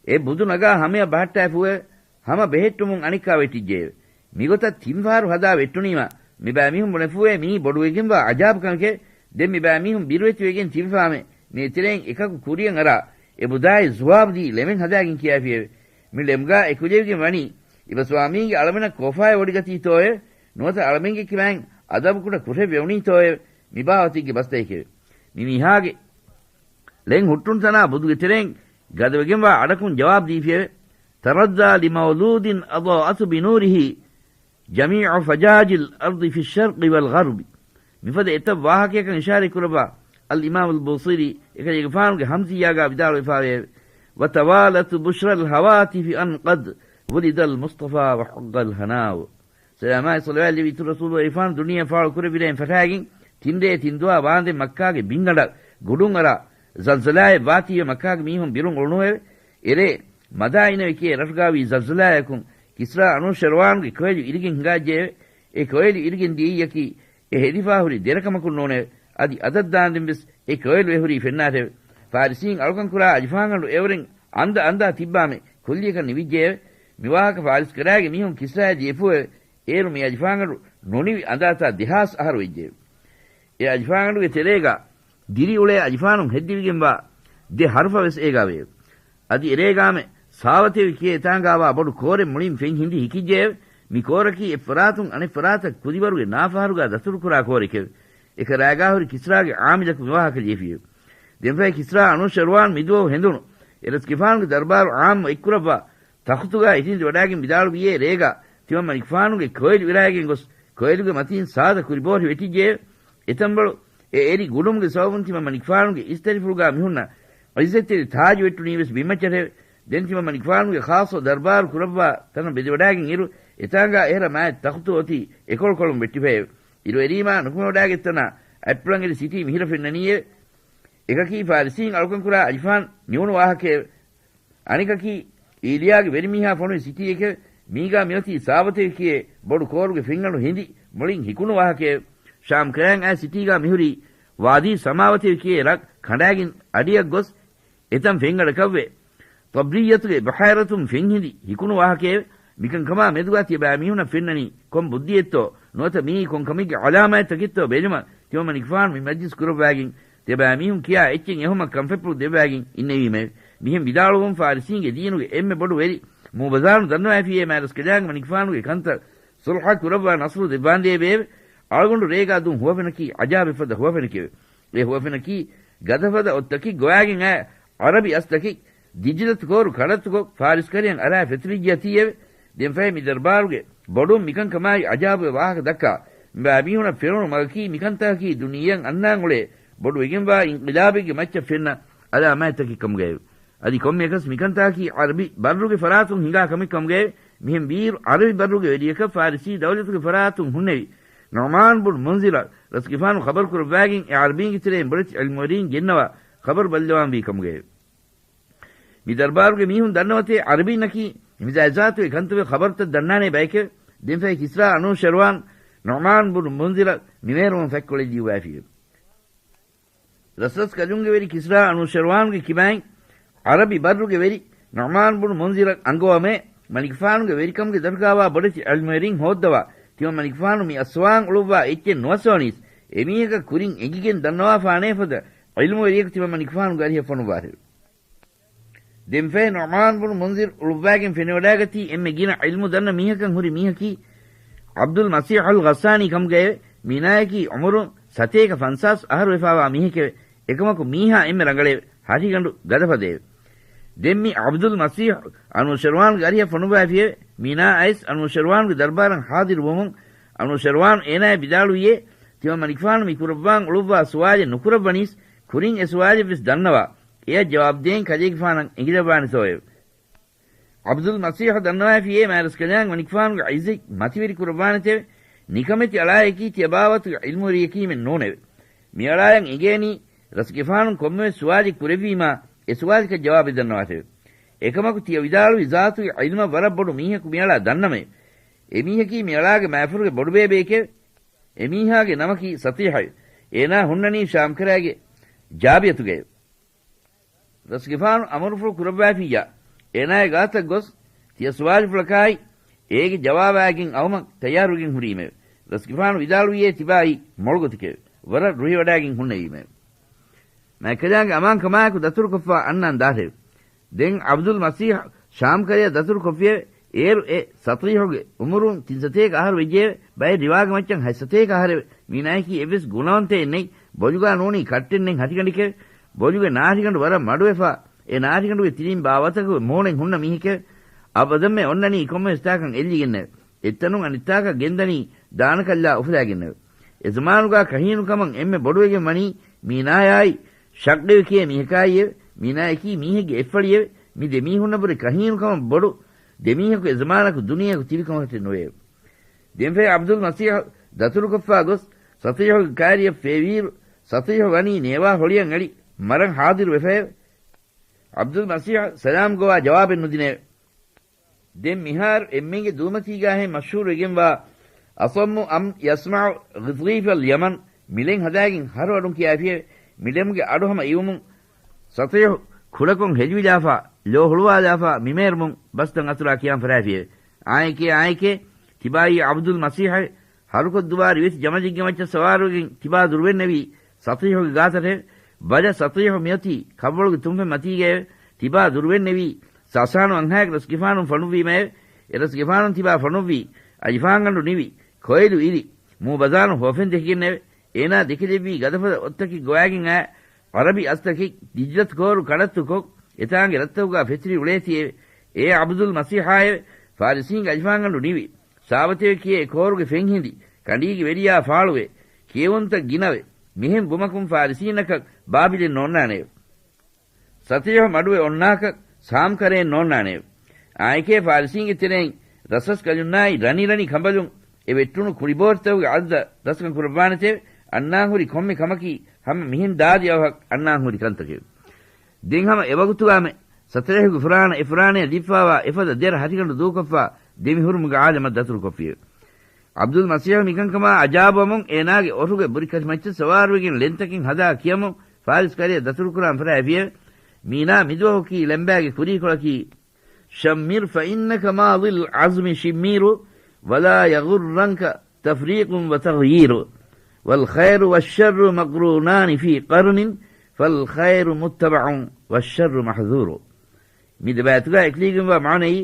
އެ ބުދު ނަގާ ހަމަޔަށް ބަހައްޓާފޫއެވެ. ހަމަ ބެހެއްޓުމުން އަނެއްކާ ވެއްޓިއްޖެއެވެ. މިގޮތަށް ތިން ފަހަރު ހަދާ ވެއްޓުނީމާ، މިބައިމީހުން ބުނެފޫއެވެ. މިއީ ބޮޑުވެގެންވާ އަޖާބު ކަމެކެވެ. ދެން މިބައިމީހުން ބިރުވެތިވެގެން ތިބިފާމެ، މި އެތެރެއިން އެކަކު ކުރިއަށް އަރާ، އެ ބުދާއި ޒުވާބު ދީ ޅެމެއް ހަދާގެން ކިޔާފިއެވެ. މި ޅެމުގާ އެކުލެވިގެން ވަނީ، އިބަ ސްވާމީގެ އަޅަމެނަށް ކޯފާއެއް ވޮޑިގަތީތޯއެވެ؟ ނުވަތަ އަޅަމެންގެ ކިބައިން އަދަބުކުޑަ ކުށެއް ވެވުނީތޯއެވެ؟ މި ބާވަތެއްގެ ބަސްތަކެކެވެ. މި މީހާގެ ޅެން ހުއްޓުނު ތަނާ ބުދުގެ ތެރެއިން ގަދަވެގެންވާ އަޑަކުން ޖަވާބު ދީފިއެވެ. تردى لمولود أضاءته بنوره جميع فجاج الأرض في الشرق والغرب. މިފަދަ އެތައް ވާހަކަޔަކަށް އިޝާރަތް ކުރައްވާ އަލްއިމާމުލް ބޫޞީރީ އެކަލޭގެފާނުގެ ހަމްޒިއްޔާގާ ވިދާޅުވެފާވެއެވެ. وتوالت بشرى الهواتف أن قد ولد المصطفى وحق الهناء. ސަލާމާއި ޞަލަވާތް ލެވި އިތުރު ރަސޫލު އިރުފާން ދުނިޔެ ފާޅު ކުރެއްވިރޭން ފަށާގެން، ތިން ރޭ ތިން ދުވާ ވާނދެން މައްކާގެ ބިންގަނޑަށް ގުޑުން އަރާ ޒަލްޒަލާއެއް ވާތީވެ މައްކާގެ މީހުން ބިރުން އުޅުނުއެވެ. އެރޭ މަދާއިނަވެ ކިޔޭ ރަށުގާވީ ޒަލްޒަލާއަކުން ކިސްރާ އަނޫޝެރްވާންގެ ކޮއިލު އިރިގެން ހިނގާއްޖެއެވެ. އެ ކޮއިލު އިރިގެން ދިޔައީއަކީ އެ ހެދިފާ ހުރި ދެރަކަމަކުން ނޫނެވެ. އަދި އަދަށްދާނދެން ވެސް އެ ކޮއިލު އެހުރީ ފެންނާށެވެ. ފާރިސީން އަޅުކަން ކުރާ އަލިފާންގަނޑު އެއުރެން އަނދަ އަނދާ ތިއްބާމެ ކުއްލިއަކަށް ނިވިއްޖެއެވެ. މިވާހަކަ ފާރިސް ކަރާގެ މީހުން ކިސްރާޔަށް ލިޔެފޫއެވެ. އޭރު މި އަލިފާންގަނޑު ނުނިވި އަނދާތާ ދެހާސް އަހަރު ވެއްޖެއެވެ. އެ އަލިފާންގަނޑުގެ ތެރޭގާ ދިރިއުޅޭ އަލިފާނުން ހެއްދެވިގެންވާ ދެ ހަރުފަ ވެސް އޭގާ ވެއެވެ. އަދި އެރޭގާމެ ސާވަތެވި ކިޔޭ އެތާނގާވާ ބޮޑު ކޯރެއް މުޅިން ފެން ހިނދި ހިކިއްޖެއެވެ. މި ކޯރަކީ އެއްފަރާތުން އަނެއްފަރާތަށް ކުދިވަރުގެ ނާފަހަރުގާ ދަތުރުކުރާ ކޯރެކެވެ. އެކަރާގާ ހުރި ކިސްރާގެ އާމިލަކު މިވާހަކަ ލިޔެފިއެވެ. ދެންފަހެ ކިސްރާ އަނޫޝެރްވާން މިދުވަހު ހެނދުނު އެރަސްގެފާނުގެ ދަރުބާރު އާއްމު އެއްކުރައްވާ ތަޚުތުގާ އިށީނދެވަޑާގެން ވިދާޅުވިއޭ ރޭގާ ތިމަންމަނިކުފާނުގެ ކޮއިލު އިރާގެން ގޮސް، ކޮއިލުގެ މަތީން ސާދަ ކުރިބޯރި ވެއްޓިއްޖެއެވެ. އެތަންބަޅު އެ އެރި ގުޑުމުގެ ސަބަބުން ތިމަންމަނިކުފާނުގެ އިސްތަށިފުޅުގާ މިހުންނަ ޢިއްޒަތްތެރި ތާޖު ވެއްޓުނީވެސް ބިންމައްޗަށެވެ. ދެން ތިމަންމަނިކުފާނުގެ ޚާއްޞަ ދަރުބާރު ކުރައްވާ ތަނަށް ބެދެވަޑާގެން އިރު، އެތާނގާ އެހެރަ މާތް ތަޚުތު އޮތީ އެކޮޅުކޮޅުން ވެއްޓިފައެވެ. އިރުއެރީމާ ނުކުމެވަޑާގަތްތަނާ އަތްޕުޅަނގެރި ސިޓީ މިހިރަ ފެންނަނީއެވެ. އެކަކީ ފާރިސީން އަޅުކަންކުރާ އަލިފާން ނިވުނު ވާހަކައެވެ. އަނެކަކީ، އީލިޔާގެ ވެރިމީހާ ފޮނުވި ސިޓީއެކެވެ. މީގާ މިއޮތީ ސާވަތެވި ކިޔޭ ބޮޑު ކޯރުގެ ފެންގަނޑު ހިނދި މުޅިން ހިކުނު ވާހަކައެވެ. ޝާމް ކަޔާން އައި ސިޓީގާ މިހުރީ ވާދީ ސަމާވަތެވި ކިޔޭ ރަށް ކަނޑާގެން އަޑިއަށް ގޮސް، އެތަން ފެންގަނޑަކަށްވެ، ތަބްރިއްޔަތުގެ ބަހާއިރަތުން ފެންހިނދި ހިކުނު ވާހަކައެވެ. މިކަންކަމާ މެދުގާ ތިޔަބައިމީހުނަށް ފެންނަނީ ކޮން ބުއްދިއެއްތޯ، ނުވަތަ މިއީ ކޮން ކަމެއްގެ ޢަލާމާތްތަކެއްތޯ ބެލުމަށް ތިމަންމަނިކުފާނު މި މަޖްލިސް ކުރައްވާގެން ތިޔަބައިމީހުން ކިޔާ އެއްޗެއް އެހުމަށް ކަންފަތްޕުޅު ދެއްވާގެން އިންނެވީމެވެ. މިހެން ވިދާޅުވުން ފާރިސީންގެ ދީނުގެ އެންމެ ބޮޑު ވެރި މޫބަޒާނު ދަންނަވައިފިއޭ މާތްރަސްކަލާނގެ މަނިކުފާނުގެ ކަންތައް ޞުލްޙަ ކުރައްވާ ނަޞްރު ދެއްވާނދޭވެއެވެ. އަޅުގަނޑު ރޭގާ ދުން ހުވަފެނަކީ ޢަޖާބެއްފަދަ ހުވަފެނެކެވެ. އެ ހުވަފެނަކީ ގަދަފަދަ އޮށްތަކެއް ގޮވާގެން އައި ޢަރަބި އަސްތަކެއް ދިޖިލަތު ކޯރު ކަނޑައަތުކޮށް ފާރިސް ކަރިއަށް އަރާ ފެތުރިއްޖިއަތީއެވެ. ދެންފަހެ މި ދަރުބާރުގެ ބޮޑުން މިކަންކަމާއި ޢަޖާބުގެ ވާހަކަ ދައްކާ މިބައިމީހުނަށް ފެނުނު މަގަކީ މިކަންތަކަކީ ދުނިޔެއަށް އަންނާން އުޅޭ ބޮޑު ވެގެންވާ އިންޤިލާބެއްގެ މައްޗަށް ފެންނަ ޢަލާމާތްތަކެއް ކަމުގައެވެ. އަދި ކޮންމެއަކަސް މިކަންތަކަކީ ޢަރަބި ބައްރުގެ ފަރާތުން ހިނގާ ކަމެއް ކަމުގައެވެ. މިހެން ވީއިރު ޢަރަބި ބައްރުގެ ވެރިޔަކަށް ފާރިސީ ދައުލަތުގެ ފަރާތުން ހުންނެވި ނުޢުމާން ބުން މުންޒިރަށް ރަސްގެފާނު ޚަބަރު ކުރައްވާގެން އެ ޢަރަބީންގެ ތެރެއިން ބޮޑެތި ޢިލްމުވެރީން ގެންނަވާ ޚަބަރު ބައްލަވާންވީ ކަމުގައެވެ. މި ދަރުބާރުގެ މީހުން ދަންނަވަތޭ ޢަރަބީންނަކީ މިޒާތްޒާތުގެ ކަންތައްވެ ޚަބަރުތައް ދަންނާނޭ ބަޔެކެވެ. ދެންފަހެ ކިސްރާ އަނޫޝެރްވާން ނުޢުމާން ބުނު މުންޒިރަށް މިމޭރުމުން ފަތްކޮޅެއް ލިޔުއްވައިފިއެވެ. ރަސްރަސް ކަލުންގެ ވެރި ކިސްރާ އަނޫޝެރްވާންގެ ކިބައިން ޢަރަބި ބައްރުގެ ވެރި ނުޢުމާން ބުނު މުންޒިރަށް އަންގަވަމޭ، މަނިކުފާނުގެ ވެރިކަމުގެ ދަށުގާވާ ބޮޑެތި ޢިލްމުވެރިން ހޯއްދަވާ، ތިމަން މަނިކުފާނު މި އައްސަވާން އުޅުއްވާ އެއްޗެއް ނުއައްސަވަނީސް، އެމީހަކަށް ކުރިން އެނގިގެން ދަންނަވާފާނޭ ފަދަ ޢިލްމުވެރިޔަކު ތިމަން މަނިކުފާނުގެ އަރިހަށް ފޮނުއްވާށެވެ. ދެންފަހެ ނުޢުމާން ބުނު މުންޒިރު އުޅުއްވާގެން ފެނިވަޑާގަތީ އެންމެ ގިނަ ޢިލްމު ދަންނަ މީހަކަށް ހުރި މީހަކީ ޢަބްދުލް މަސީޙު އަލް ޣައްސާނީ ކަމުގައެވެ. މީނާޔަކީ ޢުމުރުން ސަތޭކަ ފަންސާސް އަހަރު ވެފާވާ މީހެކެވެ. އެކަމަކު މީހާ އެންމެ ރަނގަޅެވެ. ހަށިގަނޑު ގަދަފަދައެވެ. ދެން މި ޢަބްދުލް މަސީޙު އަނޫޝިރްވާނުގެ އަރިހަށް ފޮނުއްވައިފިއެވެ. މީނާ އައިސް އަނޫޝިރްވާނުގެ ދަރްބާރަށް ޙާޟިރު ވުމުން، އަނޫޝިރްވާނު އޭނާޔަށް ވިދާޅުވިއޭ، ތިމަން މަނިކުފާނު މި ކުރައްވާން އުޅުއްވާ ސުވާލެއް ނުކުރައްވަނީސް، ކުރިން އެ ސުވާލެއްވެސް ދަންނަވާ، އެޔަށް ޖަވާބު ދޭން ކަލޭގެފާނަށް އެނގިލައްވާނެތޯއެވެ. ޢަބްދުލް މަސީޙު ދަންނަވައިފިއޭ، މާތްރަސްކަލާނގެ މަނިކުފާނުގެ ޢިއްޒަތް މަތިވެރި ކުރައްވާނެތެވެ. ނިކަމެތި އަޅާޔަކީ ތިޔަބާވަތުގެ ޢިލްމުވެރިޔަކީމެއް ނޫނެވެ. މި އަޅާޔަށް އެނގޭނީ ރަސްގެފާނުން ކޮންމެވެސް ސުވާލެއް ކުރެއްވީމާ، އެ ސުވާލަކަށް ޖަވާބެއް ދަންނަވާށެވެ. އެކަމަކު ތިޔަ ވިދާޅުވި ޒާތުގެ ޢިލްމަށް ވަރަށް ބޮޑު މީހަކު މިއަޅާ ދަންނަމެވެ. އެމީހަކީ މިއަޅާގެ މާފަރުގެ ބޮޑުބޭބެއެކެވެ. އެމީހާގެ ނަމަކީ ސަތީޙެވެ. އޭނާ ހުންނަނީ ޝާމްކަރައިގެ ޖާބިޔަތުގައެވެ. ރަސްގެފާނު އަމުރުފުޅު ކުރައްވައިފިއްޔާ، އޭނާގެ ގާތަށް ގޮސް، ތިޔަ ސުވާލުފުޅަކާއި، އޭގެ ޖަވާބާއިގެން އައުމަށް ތައްޔާރުވެގެން ހުރީމެވެ. ރަސްގެފާނު ވިދާޅުވިއޭ ތިބާއީ މޮޅުގޮތެކެވެ. ވަރަށް ރުހިވަޑާގެން ހުންނެވީމެވެ. މާތްކަލާނގެ އަމާންކަމާއެކު ދަތުރުކޮށްފާ އަންނާން ދާށެވެ. ދެން ޢަބްދުލް މަސީޙު ޝާމްކަރަޔަށް ދަތުރު ކޮށްފިއެވެ. އޭރު އެ ސަތީޙުގެ އުމުރުން ތިން ސަތޭކަ އަހަރު ވެއްޖެއެވެ. ބައެއް ރިވާގެ މައްޗަށް ހަތް ސަތޭކަ އަހަރެވެ. މީނާޔަކީ އެއްވެސް ގުނަވަންތައެއް ނެތް. ބޮލުގާ ނޫނީ ކައްޓެއް ނެތް ހަށިގަނޑެކެވެ. ބޮލުގެ ނާށިގަނޑު ވަރަށް މަޑުވެފާ، އެ ނާށިގަނޑުގެ ތިރީން ބާވަތަކުގެ މޫނެއް ހުންނަ މީހެކެވެ. އަބަދަށްމެ އޮންނަނީ ކޮންމެވެސް ތާކަށް އެއްލިގެންނެވެ. އެއްތަނުން އަނެއްތާކަށް ގެންދަނީ ދާނަކަށްލާ އުފުލާގެންނެވެ. އެ ޒަމާނުގާ ކަހީނުކަމަށް އެންމެ ބޮޑުވެގެން ވަނީ މީނާޔާއި ޝައްގެވެ ކިޔޭ މީހަކާއިއެވެ. މީނާޔަކީ މީހެއްގެ އެއްފަޅިއެވެ. މި ދެ މީހުންނަށްވުރެ ކަހީނުކަމަށް ބޮޑު ދެ މީހަކު އެ ޒަމާނަކު ދުނިޔޭގަ ތިބި ކަމަކަށްޓެއް ނުވެއެވެ. ދެންފަހެ ޢަބްދުލް މަސީޙު ދަތުރުކޮށްފާ ގޮސް ސަތީޙުގެ ކާރިޔަށް ފޭވިއިރު، ސަތީޙު ވަނީ ނޭވާ ހޮޅިއަށް އެޅި މަރަން ޙާޟިރު ވެފައެވެ. ޢަބްދުލް މަސީޙަށް ސަލާމް ގޮވާ ޖަވާބެއް ނުދިނެވެ. ދެން މިހާރު އެންމެންގެ ދޫމަތީގާހޭ މަޝްހޫރުވެގެންވާ އަޞައްމު އަމް ޔަސްމަޢު ޣިޠްގީފަލް ޔަމަން މިޅެން ހަދާގެން ހަރުއަޑުން ކިޔާފިއެވެ. މިޅެމުގެ އަޑު ހަމަ އިވުމުން ސަތީޙު ކުޑަކޮށް ހެލިވިލާފާ، ލޯ ހުޅުވާލާފާ މިމޭރުމުން ބަސްތައް އަތުރާ ކިޔާން ފަރާފިއެވެ. އާނއެކޭ، އާނއެކޭ، ތިބާއީ ޢަބްދުލް މަސީޙެވެ. ހަރުކޮށް ދުވާ ރިވެތި ޖަމަލެއްގެ މައްޗަށް ސަވާރުވެގެން ތިބާ ދުރުވެންނެވީ ސަތީޙުގެ ގާތަށެވެ. ބަލަ، ސަތީޙު މިއޮތީ ކަށްވަޅުގެ ތުންފަތް މަތީގައެވެ. ތިބާ ދުރުވެންނެވީ ސަސާނު އަންހާއެކު ރަސްގެފާނުން ފޮނުއްވީމައެވެ. އެ ރަސްގެފާނުން ތިބާ ފޮނުއްވީ އަލިފާންގަނޑު ނިވި ކޮއިލު އިރި މޫބަޒާނު ހުވަފެން ދެކިގެންނެވެ. އޭނާ ދެކިލެއްވީ ގަދަފަދަ އޮށްތަކެއް ގޮވާގެން އާ ޢަރަބި އަސްތަކެއް ދިޖްލަތު ކޯރު ކަނޑައްތުކޮށް، އެތާނގެ ރަށްތަކުގާ ފެތުރި އުޅޭތީއެވެ. އޭ ޢަބްދުލް މަސީޙާއެވެ. ފާރިސީންގެ އަލިފާންގަނޑު ނިވި. ސާވަތެވެ ކިޔޭ ކޯރުގެ ފެން ހިނދި، ކަނޑީގެ ވެރިޔާ ފާޅުވެ، ކިޔެވުންތައް ގިނަވެ، މިހެން ބުމަކުން ފާރިސީންނަކަށް ބާބިލެއް ނޯންނާނެއެވެ. ސަތީޙު މަޑުވެ އޮންނާކަށް ސާމްކަރައެއް ނޯންނާނެއެވެ. އާނއެކޭ ފާރިސީންގެ ތެރެއިން ރަސްރަސްކަލުންނާއި ރަނިރަނި ކަނބަލުން އެ ވެއްޓުނު ކުޅިބޯޓިތަކުގެ އަދަދަށް ރަސްކަން ކުރައްވާނެތެވެ. އަންނާން ހުރި ކޮންމެ ކަމަކީ ހަމަ މިހެން ދާދި އަވަހަށް އަންނާން ހުރި ކަންތަކެވެ. ދެން ހަމަ އެވަގުތުގާމެ ސަތޭހުގެ ފުރާނަ އެ ފުރާނަޔަށް ލިބިފާވާ އެފަދަ ދެރަ ހަށިގަނޑު ދޫކޮށްފާ ދެމިހުރުމުގެ ޢާލަމަށް ދަތުރުކޮށްފިއެވެ. ޢަބްދުލް މަސީޙު މިކަންކަމާ އަޖާބުވަމުން އޭނާގެ އޮށުގެ ބުރިކަށިމައްޗަށް ސަވާރުވެގެން ޅެންތަކެއް ހަދާ ކިޔަމުން ފާރިސް ކަރަޔަށް ދަތުރުކުރާން ފަރާފިއެވެ. މީނާ މިދުވަހު ކީ ޅެންބާގެ ކުރީކޮޅަކީ، شمر فإنك ماضي العزم شمير، ولا يغرنك تفريق وتغيير، والخير والشر مقرونان في قرن، فالخير متبع والشر محذور. މި ދެބައިތުގަ އެކުލެވިގެންވާ މާނައީ،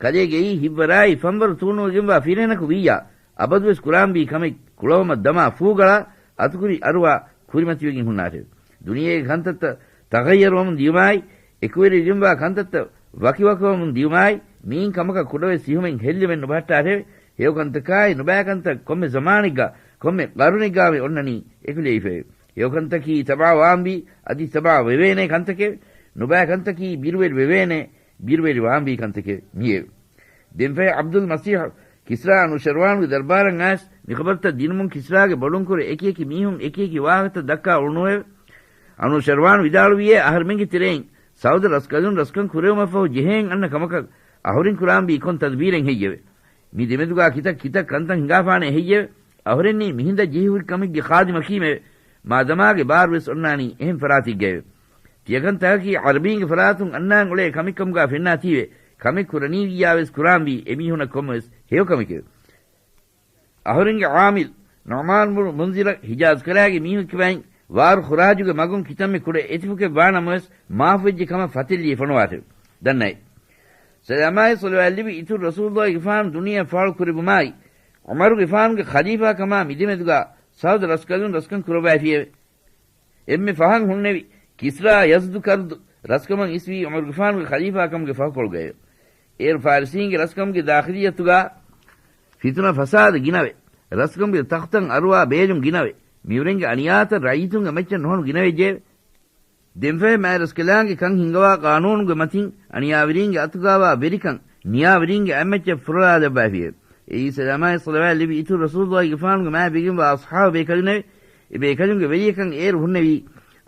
ކަލޭގެއީ ހިތްވަރާއި ފަންވަރު ތޫނުވެގެންވާ ފިރިހެނަކު ވިއްޔާ، އަބަދުވެސް ކުރާންވީ ކަމެއް ކުޅަވަމަށް ދަމާ ފޫގަޅާ އަތުކުރި އަރުވާ ކުރިމަތިވެގެން ހުންނާށެވެ. ދުނިޔޭގެ ކަންތައްތައް ތަޣައްޔަރުވަމުން ދިޔުމާއި، އެކުވެރިވެގެންވާ ކަންތައްތައް ވަކިވަކިވަމުން ދިޔުމާއި، މިއިން ކަމަކަށް ކުޑަވެސް ސިހުމެއް ހެއްލެވެން ނުބަހައްޓާށެވެ. ހެޔޮކަންތަކާއި ނުބައިކަންތައް ކޮންމެ ޒަމާނެއްގަ، ކޮންމެ ޤަރުނެއްގާމެ އޮންނަނީ އެކުލެވިފައެވެ. ހެޔޮކަންތަކީ ތަބާވާންވީ، އަދި ތަބާވެވޭނޭ ކަންތަކެވެ. ނުބައިކަންތަކީ ބިރުވެރިވެވޭނޭ، ބިރުވެރިވާންވީ ކަންތަކެވެ. މިއެވެ. ދެންފަހެ ޢަބްދުލް މަސީޙު ކިސްރާ އަނޫޝިރްވާނުގެ ދަރްބާރަށް އައިސް މި ޚަބަރުތައް ދިނުމުން ކިސްރާގެ ބޮޑުންކުރެ އެކިއެކި މީހުން އެކިއެކި ވާހަކަތައް ދައްކާ އުޅުނުއެވެ. އަނޫޝިރްވާނު ވިދާޅުވިއޭ އަހަރެމެންގެ ތެރެއިން ސައުދަ ރަސްކަލުން ރަސްކަން ކުރެވުމަށްފަހު ޖެހޭން އަންނަ ކަމަކަށް އަހުރެން ކުރާންވީ ކޮން ތަދުބީރެއް ހެއްޔެވެ؟ މި ދެމެދުގާ ކިތައް ކިތައް ކަންތައް ހިނގާފާނެ ހެއްޔެވެ؟ އަހުރެންނީ މިހިނދަށް ޖެހިހުރި ކަމެއްގެ ޚާދިމަކީމެވެ. މާދަމާގެ ބާރުވެސް އޮންނާނީ އެހެން ފަރާތެއްގައެވެ. އެކަންތަކަކީ ޢަރަބީންގެ ފަރާތުން އަންނާން އުޅޭ ކަމެއްކަމުގާ ފެންނާތީވެ، ކަމެއް ކުރަނީވިއްޔާވެސް ކުރާންވީ އެމީހުނަށް ކޮންމެވެސް ހެޔޮކަމެކެވެ. އަހުރެންގެ ޢާމިލް ނުޢުމާން ބުނު މުންޒިރަށް ހިޖާޒް ކަރާގެ މީހުން ކިބައިން ވާރު ޚުރާޖުގެ މަގުން ކިތަންމެ ކުޑަ އެތިފުކެއް ވާނަމަވެސް މާފުވެއްޖެ ކަމަށް ފަތިއްލިއެއް ފޮނުވާތެވެ. ދަންނައެ. ސަލާމާއި ޞަލަވާތް ލިބި އިތުރު ރަސޫލުއްލާހިގެފާނު ދުނިޔެއަށް ފާޅު ކުރެއްވުމާއި، ޢުމަރުގެފާނުގެ ޚަލީފާކަމާ މިދެމެދުގާ ސައުދު ރަސްކަލުން ރަސްކަން ކުރައްވައިފިއެވެ. އެންމެ ފަހަން ހުންނެވި ކިސްރާ ޔަޒްދު ކަރްދު ރަސްކަމަށް އިސްވީ ޢުމަރުގެފާނުގެ ޚަލީފާކަމުގެ ފަހުކޮޅުގައެވެ. އޭރު ފާރިސީންގެ ރަސްކަމުގެ ދާޚިލިއްޔަތުގާ ފިތުނަ ފަސާދަ ގިނަވެ، ރަސްކަމުގެ ތަޚްތަށް އަރުވާ ބޭލުން ގިނަވެ، މިއުރެންގެ އަނިޔާތައް ރައްޔިތުންގެ މައްޗަށް ނުހަނު ގިނަވެއްޖެއެވެ. ދެންފަހެ މާތްރަސްކަލާނގެ ކަން ހިންގަވާ ޤާނޫނުގެ މަތިން އަނިޔާވެރީންގެ އަތުގާވާ ވެރިކަން ނިޔާވެރީންގެ އަތްމައްޗަށް ފުރޮޅާލައްވައިފިއެވެ. އެއީ ސަލާމާއި ޞަލަވާތް ލިބި އިތުރު ރަސޫލުއްލާހިގެފާނުގެ މާތް ބެގެންވާ އަޞްޙާބު ބޭކަލުންނެވެ. އެ ބޭކަލުންގެ ވެރިޔަކަން އޭރު ހުންނެވީ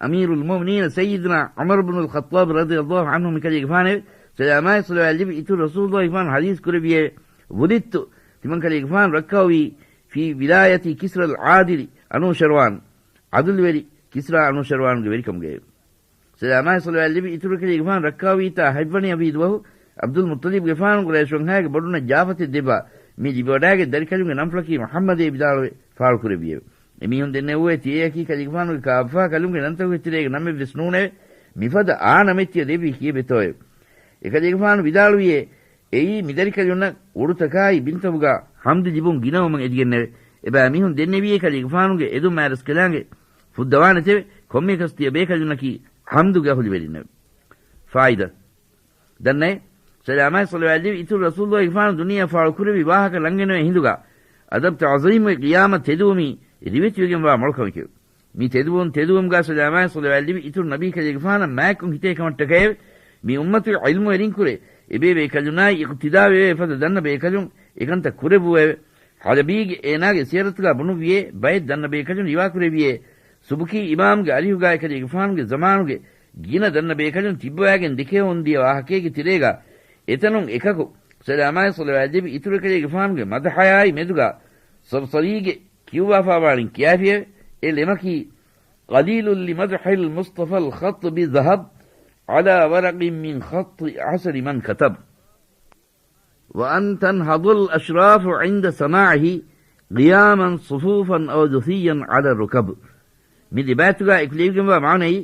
އަމީރުލް މުއުމިނީނަ ސައްޔިދުނާ ޢުމަރު ބުނުލް ޚައްޠާބު ރަޟިޔައްލާހު ޢަންހު މިކަލޭގެފާނެވެ. ސަލާމާއި ޞަލަވާތް ލިބި އިތުރު ރަސޫލުއްލާހިގެފާނު ޙަދީޘް ކުރެއްވިއެވެ. ވުލިއްތު، ތިމަންކަލޭގެފާނު ރައްކާވީ ފީ ވިލާޔަތި ކިސްރަލް ޢާދިލި އަނޫޝަރްވާން، ޢަދުލުވެރި ކިސްރާ އަނޫޝަރްވާންގެ ވެރިކަމުގައެވެ. ސަލާމާއި ޞަލަވާތް ލިބި އިތުރު ކަލޭގެފާނު ރައްކާވީތާ ހަތްވަނަ އަވީ ދުވަހު ޢަބްދުލް މުއްޠަލިބްގެފާނު ޤުރައިޝު ވަންހާގެ ބޮޑުންނަށް ޖާފަތެއް ދެއްވާ މި ލިބިވަޑާގެން ދަރިކަލުންގެ ނަންފުޅަކީ މުޙައްމަދޭ ވިދާޅުވެ ފާޅުކުރެއްވިއެވެ. އެމީހުން ދެންނެވުއޭ ތިޔައަކީ ކަލޭގެފާނުގެ ކާފާ ކަލުންގެ ނަންތަކުގެ ތެރޭގަ ނަމެއްވެސް ނޫނެވެ. މިފަދަ އާ ނަމެއް ތިޔަ ދެއްވީ ކީއްވެތޯއެވެ؟ އެކަލޭގެފާނު ވިދާޅުވިއޭ، އެއީ މިދަރިކަލުންނަށް އުޑުތަކާއި ބިންތަކުގާ ޙަމްދު ލިބުން ގިނަވުމަށް އެދިގެންނެވެ. އެބައިމީހުން ދެންނެވިއޭ ކަލޭގެފާނުގެ އެދުން މާތްރަސްކަލާނގެ ފުއްދަވާނެތެވެ. ކޮންމެއަކަސް ތިޔަ ބޭކަލުންނަކީ ޙަމްދުގެ އަހުލުވެރިންނެވެ. ފާއިދާ. ދަންނައޭ، ސަލާމާއި ޞަލަވާތް ލިބި އިތުރު ރަސޫލުއްލާހިގެފާނު ދުނިޔެއަށް ފާޅު ކުރެއްވި ވާހަކަ ލަންގެންނެވޭ ހިނދުގާ، އަދަބް ތަޢުޒީމުގެ ޤިޔާމަތް ތެދުވުމީ ރިވެތިވެގެންވާ މޮޅު ކަމެކެވެ. މި ތެދުވުން ތެދުވުމުގާ ސަލާމާއި ޞަލަވާތް ލިބި އިތުރު ނަބީ ކަލޭގެފާނަށް މާތްކޮށް ހިތޭ ކަމަށްޓަކައެވެ. މި އުއްމަތުގެ ޢިލްމުވެރިންކުރެ އެބޭބޭކަލުންނާއި އިޤްތިދާވެވޭ ފަދަ ދަންނަ ބޭކަލުން އެކަންތައް ކުރެއްވުއެވެ. ޙަލަބީގެ އޭނާގެ ސިޔަރަތުގާ ބުނުއްވިއޭ، ބައެއް ދަންނަ ބޭކަލުން ރިވާކުރެއްވިއޭ، ސުބުކީ އިމާމްގެ އަރިހުގާ އެކަލޭގެފާނުގެ ޒަމާނުގެ ގިނަ ދަންނަ ބޭކަލުން ތިއްބަވާގެން ދެކެވެވަމުންދިޔަ ވާހަކައިގެ ތެރޭގާ އެތަނުން އެކަކު ސަލާމާއި ޞަލަވާތް ލިބި އިތުރު ކަލޭގެފާނުގެ މަދްޙަޔާއި މެދުގާ ޞަރްޞަރީގެ ކިޔުއްވާފާވާނީ ކިޔާފިއެވެ. އެ ޅެމަކީ، قليل لمدح المصطفى الخط بذهب على ورق من خط أعسر من كتب. وأن تنهض الأشراف عند سماعه قياما صفوفا أو جثيا على الركب. މި ރިވާޔަތުގާ އެކުލެވިގެންވާ މާނައީ،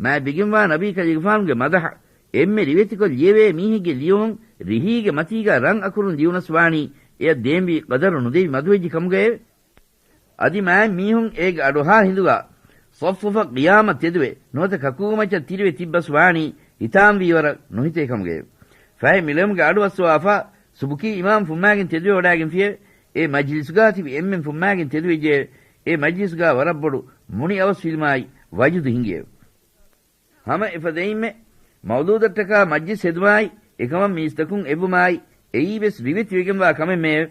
މާތްވެގެންވާ ނަބީ ކަލޭގެފާނުގެ މަދަޙަ އެންމެ ރިވެތިކޮށް ލިޔެވޭ މީހެއްގެ ލިޔުމުން ރިހީގެ މަތީގާ ރަން އަކުރުން ލިޔުނަސް ވާނީ، އެއަށް ދޭންވީ ޤަދަރު ނުދެވި މަދުވެއްޖެ ކަމުގައެވެ. އަދި މާތް މީހުން އޭގެ އަޑުއަހާ ހިނދުގާ ޞައްފުފަށް ޤިޔާމަތް ތެދުވެ، ނުވަތަ ކަކުގެ މައްޗަށް ތިރިވެ ތިއްބަސް ވާނީ ހިތާމަވީ ވަރަށް ނުހިތޭ ކަމުގައެވެ. ފަހެ މި ޅެމުގެ އަޑު އައްސަވާފާ، ސުބުކީ އިމާމް ފުއްމާގެން ތެދުވެވަޑާގެންފިއެވެ. އެ މަޖްލިސުގާ ތިބި އެންމެން ފުއްމާގެން ތެދުވެއްޖެއެވެ. އެ މަޖްލިސުގާ ވަރަށް ބޮޑު މުނިއަވަސްވީމާއި ވަޖުދު ހިނގިއެވެ. ހަމަ އެފަދައިންމެ މައުލޫދަށްޓަކާ މަޖްލިސް ހެދުމާއި، އެކަމަށް މީސްތަކުން އެއްވުމާއި، އެއީވެސް ރިވެތިވެގެންވާ ކަމެއްމެއެވެ.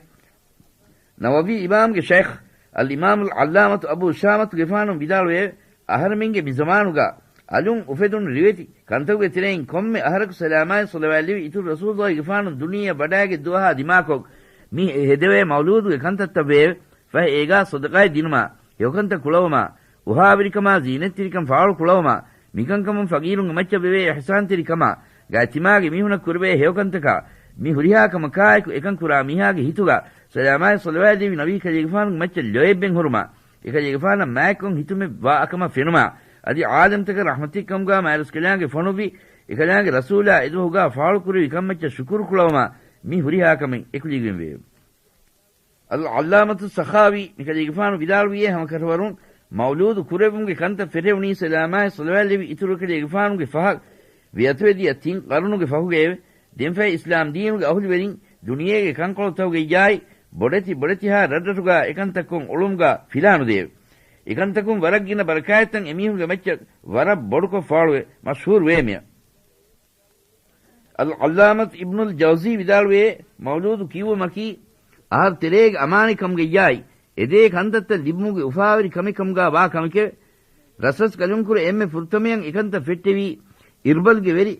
ނަވަވީ އިމާމްގެ ޝައިޚް އަލްއިމާމުލް ޢައްލާމަތު އަބޫ ޝާމަތުގެފާނު ވިދާޅުވެއެވެ. އަހަރެމެންގެ މި ޒަމާނުގާ އަލުން އުފެދުނު ރިވެތި ކަންތަކުގެ ތެރެއިން ކޮންމެ އަހަރަކު ސަލާމާއި ޞަލަވާތް ލެވި އިތުރު ރަސޫލުއްލާހިގެފާނު ދުނިޔެއަށް ވަޑާގެ ދުވަހާ ދިމާކޮށް މި ހެދެވޭ މައުލޫދުގެ ކަންތައްތައްވެއެވެ. ފަހެ އޭގާ ޞަދަޤާތް ދިނުމާ، ހެޔޮކަންތައް ކުޅަވުމާ، އުހާވެރިކަމާ ޒީނަތްތެރިކަން ފާޅު ކުޅަވުމާ، މިކަންކަމުން ފަގީރުންގެ މައްޗަށް ވެވޭ އިޙްސާންތެރިކަމާ، ގާތްތިމާގެ މީހުނަށް ކުރެވޭ ހެޔޮކަންތަކާ، މި ހުރިހާ ކަމަކާއެކު އެކަން ކުރާ މީހާގެ ހިތުގާ ސަލާމާއި ޞަލަވާތް ލެވި ނަބީ ކަލޭގެފާނުގެ މައްޗަށް ލޯތްބެއް ހުރުމާ، އެކަލޭގެފާނަށް މާތްކޮށް ހިތުމެއް ވާ އަކަމަށް ފެނުމާ، އަދި ޢާލަމްތަކަށް ރަޙްމަތެއްކަމުގާ މާތްރަސްކަލާނގެ ފޮނުއްވި އެކަލާނގެ ރަސޫލާ އެދުވަހުގާ ފާޅުކުރެވި ކަންމައްޗަށް ޝުކުރު ކުޅަވުމާ، މި ހުރިހާ ކަމެއް އެކުލެވިގެންވެއެވެ. އަލްޢައްލާމަތު ސަޚާވީ މިކަލޭގެފާނު ވިދާޅުވިއޭ، ހަމަކަށަވަރުން މައުލޫދު ކުރެއްވުމުގެ ކަންތައް ފެށެވުނީ ސަލާމާއި ޞަލަވާތް ލެވި އިތުރު ކަލޭގެފާނުގެ ފަހަށް ވެއަތުވެދިޔަ ތިން ޤަރުނުގެ ފަހުގައެވެ. ދެންފަހެ އިސްލާމް ދީނުގެ އަހުލުވެރިން ދުނިޔޭގެ ކަންކޮޅުތަކުގައްޔާއި ބޮޑެތި ބޮޑެތިހާ ރަށްރަށުގާ އެކަންތައްކޮށް އުޅުމުގާ ފިލާނުދެއެވެ. އެކަންތަކުން ވަރަށް ގިނަ ބަރަކާތްތައް އެމީހުންގެ މައްޗަށް ވަރަށް ބޮޑުކޮށް ފާޅުވެ މަޝްހޫރުވޭ މިއަށް. އަލްޢައްލާމަތު އިބްނުލް ޖައުޒީ ވިދާޅުވޭ، މައުލޫދު ކިޔުއްވުމަކީ އަހަރު ތެރޭގެ އަމާނެކަމުގައްޔާއި، އެދޭ ކަންތައްތައް ލިބުމުގެ އުފާވެރި ކަމެއް ކަމުގާ ވާ ކަމެކެވެ. ރަސްރަސްކަލުންކުރެ އެންމެ ފުރަތަމަޔަށް އެކަންތައް ފެއްޓެވީ އިރްބަލްގެ ވެރި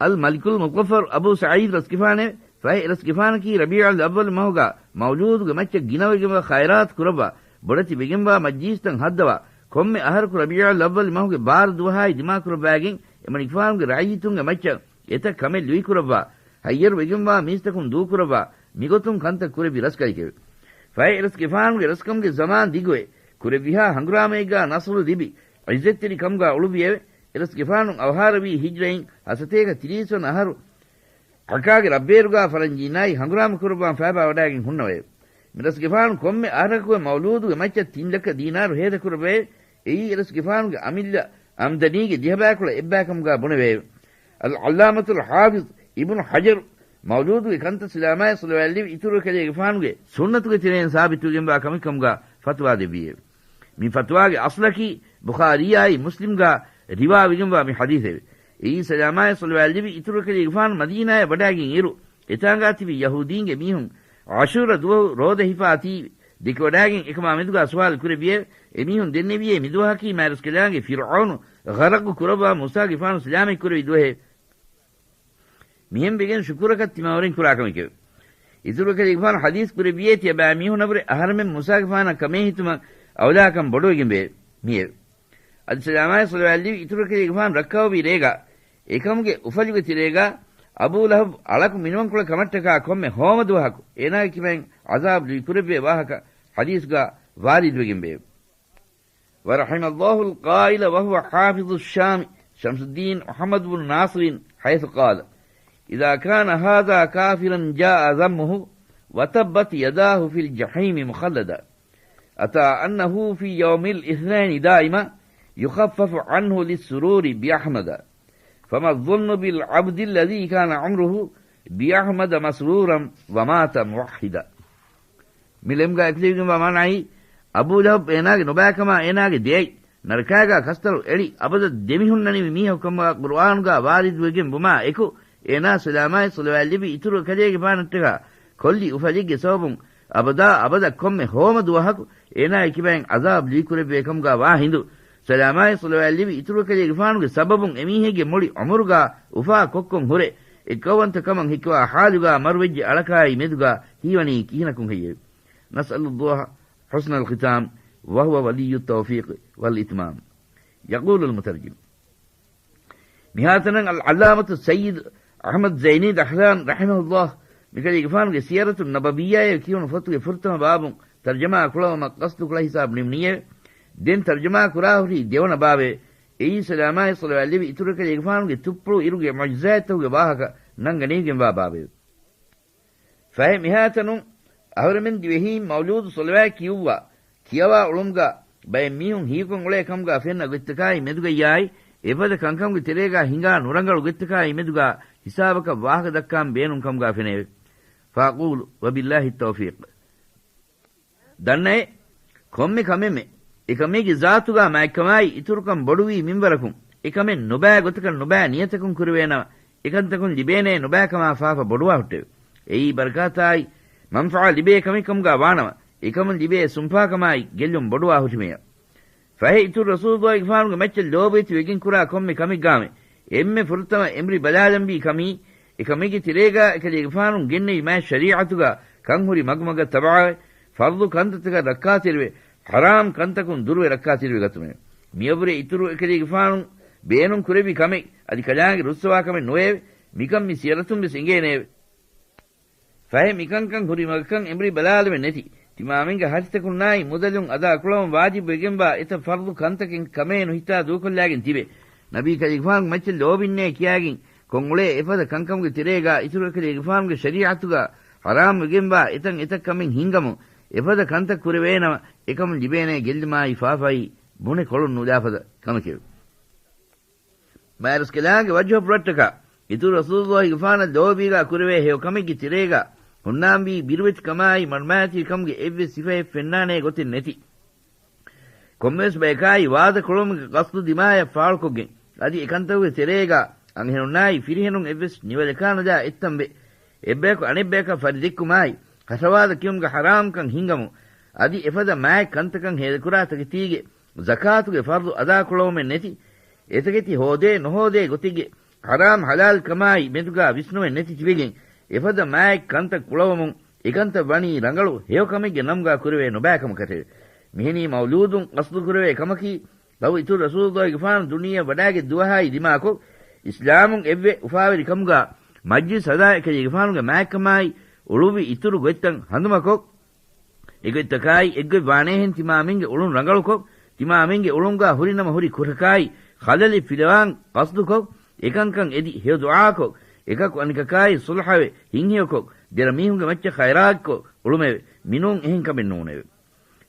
އަލް މަލިކުލް މުޒައްފަރު އަބޫ ސަޢީދު ރަސްގެފާނެވެ. ފަހެ ރަސްގެފާނަކީ ރަބީޢުލް އައްވަލު މަހުގާ މައުލޫދުގެ މައްޗަށް ގިނަވެގެންވާ ޚައިރާތު ކުރައްވާ، ބޮޑެތި ވެގެންވާ މަޖްލީސްތައް ހައްދަވާ، ކޮންމެ އަހަރަކު ރަބީޢުލް އައްވަލު މަހުގެ ބާރަ ދުވަހާއި ދިމާކުރައްވާގެން އެމަނިކުފާނުގެ ރައްޔިތުންގެ މައްޗަށް އެތައް ކަމެއް ލުއިކުރައްވާ، ހައްޔަރުވެގެންވާ މީސްތަކުން ދޫކުރައްވާ، މިގޮތުން ކަންތައް ކުރެއްވި ރަސްކަލެކެވެ. ފަހެ އެރަސްގެފާނުގެ ރަސްކަމުގެ ޒަމާން ދިގުވެ، ކުރެއްވިހާ ހަނގުރާމައެއްގާ ނަޞްރު ލިބި، ޢިއްޒަތްތެރި ކަމުގާ އުޅުއްވިއެވެ. އެރަސްގެފާނު އަވަހާރަވީ ހިޖްރައިން ހަސަތޭކަ ތިރީސް ވަނަ އަހަރު، އަކާގެ ރަށްބޭރުގާ ފަރަންޖީންނާއި ހަނގުރާމަ ކުރައްވާން ފައިބާ ވަޑާގެން ހުންނަވައެވެ. މިރަސްގެފާނު ކޮންމެ އަހަރަކުވެ މައުލޫދުގެ މައްޗަށް ތިން ލައްކަ ދީނާރު ހޭދަކުރައްވައެވެ. އެއީ އެރަސްގެފާނުގެ އަމިއްލަ އަމްދަނީގެ ދިހަބައިކުޅަ އެއްބައިކަމުގާ ބުނެވެއެވެ. އަލް ޢައްލާމަތުލް ޙާފިޡް އިބްނު ޙަޖަރު މައުލޫދުގެ ކަންތައް ސަލާމާއި ޞަލަވާތްލެއްވި އިތުރު ކަލޭގެފާނުގެ ސުންނަތުގެ ތެރެއިން ސާބިތުވެގެންވާ ކަމެއް ކަމުގާ ފަތުވާ ދެއްވިއެވެ. މި ފަތުވާގެ އަޞްލަކީ ބުޚާރީއާއި މުސްލިމްގާ ރިވާވެގެންވާ މި ޙަދީޘެވެ. އެއީ ސަލާމާއި ޞަލަވާތްލެއްވި އިތުރު ކަލޭގެފާނު މަދީނާޔަށް ވަޑާގެން އިރު، އެތާނގާ ތިބި ޔަހޫދީންގެ މީހުން ޢާޝޫރާ ދުވަހު ރޯދަ ހިފާ ތީ ދެކެވަޑާގެން އެކަމާ މެދުގާ ސުވާލު ކުރެއްވިއެވެ. އެމީހުން ދެންނެވިއޭ މިދުވަހަކީ މާތްރަސްކަލާނގެ ފިރްޢައުނު ޣަރަޤު ކުރައްވާ މޫސާގެފާނު ސަލާމަތް ކުރެއްވި ދުވަހެވެ. މިހެން ވެގެން ޝުކުރަކަށް ތިމާވެރިން ކުރާ ކަމެކެވެ. އިތުރު ކަލޭގެފާނު ޙަދީޘް ކުރެއްވިއޭ ތިޔަބައިމީހުންނަށްވުރެ އަހަރެމެން މޫސާގެފާނަށް ކަމޭ ހިތުމަށް އައުލާކަން ބޮޑުވެގެންވޭ މިއެވެ. އަދި ސަލާމާއި ޞަލަވާތްލެއްވި އިތުރު ކަލޭގެފާނު ރައްކާވި ރޭގާ އެކަމުގެ އުފަލުގެ ތެރޭގާ އަބޫ ލަހަބް އަޅަކު މިނިވަންކޮޅެއް ކަމަށްޓަކާ ކޮންމެ ހޯމަ ދުވަހަކު އޭނާގެ ކިބައިން ޢަޛާބު ލުއި ކުރެއްވޭ ވާހަކަ ޙަދީޘްގާ ވާރިދުވެގެންވޭ. ورحم الله القائل وهو حافظ الشام شمس الدين محمد بن ناصر حيث قال: إذا كان هذا كافرا جاء ذمه وتبت يداه في الجحيم مخلدا، أتى أنه في يوم الاثنين دائما يخفف عنه للسرور بأحمد، فما الظن بالعبد الذي كان عمره بأحمد مسرورا ومات موحدا. މި ޅެމްގާ އެކުލެވިގެންވާ މާނައީ، އަބޫ ލަހަބް އޭނާގެ ނުބައިކަމާ އޭނާގެ ދެއަތް ނަރަކާގާ ކަސްތަޅު އެޅި އަބަދަށް ދެމިހުންނަނިވި މީހަކު ކަމުގާ ޤުރުއާނުގާ ވާރިދުވެގެން ވުމާ އެކު، އޭނާ ސަލާމާއި ޞަލަވާތްލެއްވި އިތުރު ކަލޭގެފާނަށްޓަކާ ކޮށްލި އުފަލެއްގެ ސަބަބުން އަބަދާ އަބަދަށް ކޮންމެ ހޯމަ ދުވަހަކު އޭނާގެ ކިބައިން ޢަޛާބު ލުއިކުރެއްވޭ ކަމުގާ ވާ ހިނދު، ސަލާމާއި ޞަލަވާތްލެއްވި އިތުރު ކަލޭގެފާނުގެ ސަބަބުން އެމީހެއްގެ މުޅި ޢުމުރުގާ އުފާ ކޮށްކޮށް ހުރެ، އެއްކައުވަންތަ ކަމަށް ހެކިވާ ޙާލުގާ މަރުވެއްޖެ އަޅަކާއި މެދުގާ ހީވަނީ ކިހިނަކުން ހެއްޔެވެ؟ نسأل الله حسن الختام وهو ولي التوفيق والإتمام. يقول المترجم: މިހާތަނަށް އަލްޢައްލާމަތު ސައްޔިދު އަޙްމަދު ޒައިނީ ދަޚްލާން ރަޙިމަހުﷲ މިކަލޭގެފާނުގެ ސިޔަރަތު ނަބަވިއްޔާއޭ ކިޔުނު ފޮތުގެ ފުރަތަމަ ބާބުން ތަރްޖަމާ ކުޅަވުމަށް ޤަޞްދު ކުޅަ ހިސާބު ނިމުނީއެވެ. ދެން ތަރްޖަމާ ކުރާހުރީ ދެވަނަ ބާބެވެ. އެއީ ސަލާމާއި ޞަލަވާތްލެއްވި އިތުރު ކަލޭގެފާނުގެ ތުއްޕުޅު އިރުގެ މުޢުޖިޒާތްތަކުގެ ވާހަކަ ނަންގަނެވިގެންވާ ބާބެވެ. ފަހެ މިހާތަނުން އަހުރެމެން ދިވެހީން މައުލޫދު ޞަލަވާތް ކިޔުއްވާ، ކިޔަވާ އުޅުމުގަ ބައެއް މީހުން ހީކޮށް އުޅޭ ކަމުގަ ފެންނަ ގޮތްތަކާއި މެދުގައްޔާއި، އެފަދަ ކަންކަމުގެ ތެރޭގަ ހިނގާ ނުރަނގަޅު ގޮތްތަކާއި މެދުގަ ހިސާބަކަށް ވާހަކަ ދައްކާން ބޭނުން ކަމުގަ ފެނެއެވެ. فأقول وبالله التوفيق. ދަންނައޭ، ކޮންމެ ކަމެއްމެ އެކަމެއްގެ ޒާތުގަ މާތްކަމާއި އިތުރުކަން ބޮޑުވީ މިންވަރަކުން، އެކަމެއް ނުބައި ގޮތަކަށް ނުބައި ނިޔަތަކުން ކުރެވޭނަމަ، އެކަންތަކުން ލިބޭނޭ ނުބައިކަމާ ފާފަ ބޮޑުވާ ހުއްޓެވެ. އެއީ ބަރަކާތާއި މަންފަޢާ ލިބޭ ކަމެއް ކަމުގަ ވާނަމަ، އެކަމުން ލިބޭ ސުންފާކަމާއި ގެއްލުން ބޮޑުވާ ހުށިމެޔަށް. ފަހެ އިތުރު ރަސޫލުއްލާހިގެފާނުގެ މައްޗަށް ލޯބިވެތި ވެގެން ކުރާ ކޮންމެ ކަމެއްގާމެ އެންމެ ފުރަތަމަ އެނބުރި ބަލާލަންވީ ކަމީ، އެކަމެއްގެ ތެރޭގާ އެކަލޭގެފާނުން ގެންނެވި މާތް ޝަރީޢަތުގާ ކަންހުރި މަގުމަގަށް ތަބަޢަވެ، ފަރްޟު ކަންތައްތަކަށް ރައްކާތެރިވެ، ޙަރާމް ކަންތަކުން ދުރުވެ ރައްކާތެރިވެ ގަތުމެވެ. މިއަށްވުރެ އިތުރު އެކަލޭގެފާނު ބޭނުން ކުރެއްވި ކަމެއް އަދި ކަލާނގެ ރުއްސަވާ ކަމެއް ނުވެއެވެ. މިކަން މި ސިޔަރަތުން ވެސް އެނގޭނެއެވެ. ފަހެ މިކަންކަން ހުރި މަގަކަށް އެނބުރި ބަލާލުމެއް ނެތި، ތިމާމެންގެ ހަށިތަކުންނާއި މުދަލުން އަދާ ކުޅަވަން ވާޖިބުވެގެންވާ އެތައް ފަރްޟު ކަންތަކެއް ކަމޭ ނުހިތާ ދޫކޮށްލާގެން ތިބެ، ނަބީ ކަލޭގެފާނު މައްޗަށް ލޯބިންނޭ ކިޔާގެން ކޮށްއުޅޭ އެފަދަ ކަންކަމުގެ ތެރޭގާ އިތުރު އެކަލޭގެފާނުގެ ޝަރީޢަތުގާ ޙަރާމް ވެގެންވާ އެތަން އެތައް ކަމެއް ހިންގަމުން، އެފަދަ ކަންތައް ކުރެވޭނަމަ، އެކަމުން ލިބޭނޭ ގެއްލުމާއި ފާފައި ބުނެ ކޮޅުން ނުލާފަދަ ކަމެކެވެ. މާތްރަސްކަލާނގެ ވަޖްހަ ފުރައްޓަކާ، އިތުރު ރަސޫލުއްލާހިގެފާނަށް ލޯބީގާ ކުރެވޭ ހެޔޮ ކަމެއްގެ ތެރޭގާ ހުންނާންވީ ބިރުވެތިކަމާއި މަޑުމައިތިރިކަމުގެ އެއްވެސް ސިފައެއް ފެންނާނޭ ގޮތެއް ނެތި. ކޮންމެވެސް ބަޔަކާއި ވާދަ ކުޅުމުގެ ޤަޞްދު ދިމާޔަށް ފާޅުކޮށްގެން، އަދި އެކަންތަކުގެ ތެރޭގާ އަންހެނުންނާއި ފިރިހެނުން އެއްވެސް ނިވަލަކާނުލާ އެއްތަންވެ، އެއްބަޔަކު އަނެއްބަޔަކަށް ފަރިދެއްކުމާއި، ކަށަވާދަ ކިޔުމުގެ ޙަރާމްކަން ހިންގަމުން، އަދި އެފަދަ މާތް ކަންތަކަށް ހޭދަކުރާ ތަކެތީގެ ޒަކާތުގެ ފަރްޟު އަދާކުޅަވުމެއް ނެތި، އެތަކެތި ހޯދޭ ނުހޯދޭ ގޮތެއްގެ ޙަރާމް ޙަލާލް ކަމާއި މެދުގާ ވިސްނުމެއް ނެތި ތިބެގެން، އެފަދަ މާތް ކަންތައް ކުޅަވަމުން އެކަންތައް ވަނީ ރަނގަޅު ހެޔޮ ކަމެއްގެ ނަމުގާ ކުރެވޭ ނުބައި ކަމަކަށެވެ. މިހެނީ މައުލޫދުން ޤަޞްދު ކުރެވޭ ކަމަކީ، ލަވު އިތުރު ރަސޫލުއްލާހިގެފާނު ދުނިޔެއަށް ވަޑާގެ ދުވަހާއި ދިމާކޮށް، އިސްލާމުން އެއްވެ އުފާވެރިކަމުގާ މަޖްލިސް ހަދާ އެކަލޭގެފާނުގެ މާތްކަމާއި އުޅުއްވި އިތުރު ގޮތްތައް ހަނދުމަކޮށް، އެގޮތްތަކާއި އެއްގޮތް ވާނޭހެން ތިމާމެންގެ އުޅުން ރަނގަޅުކޮށް، ތިމާމެންގެ އުޅުންގާ ހުރިނަމަ ހުރި ކުށަކާއި ޚަލަލެއް ފިލަވާން ޤަޞްދުކޮށް، އެކަންކަން އެދި ހެޔޮ ދުޢާކޮށް، އެކަކު އަނެކަކާއި ޞުލްޙަވެ ހިތްހެޔޮކޮށް، ދެރަ މީހުންގެ މައްޗަށް ޚައިރާތްކޮށް އުޅުމެވެ. މިނޫން އެހެން ކަމެއް ނޫނެވެ.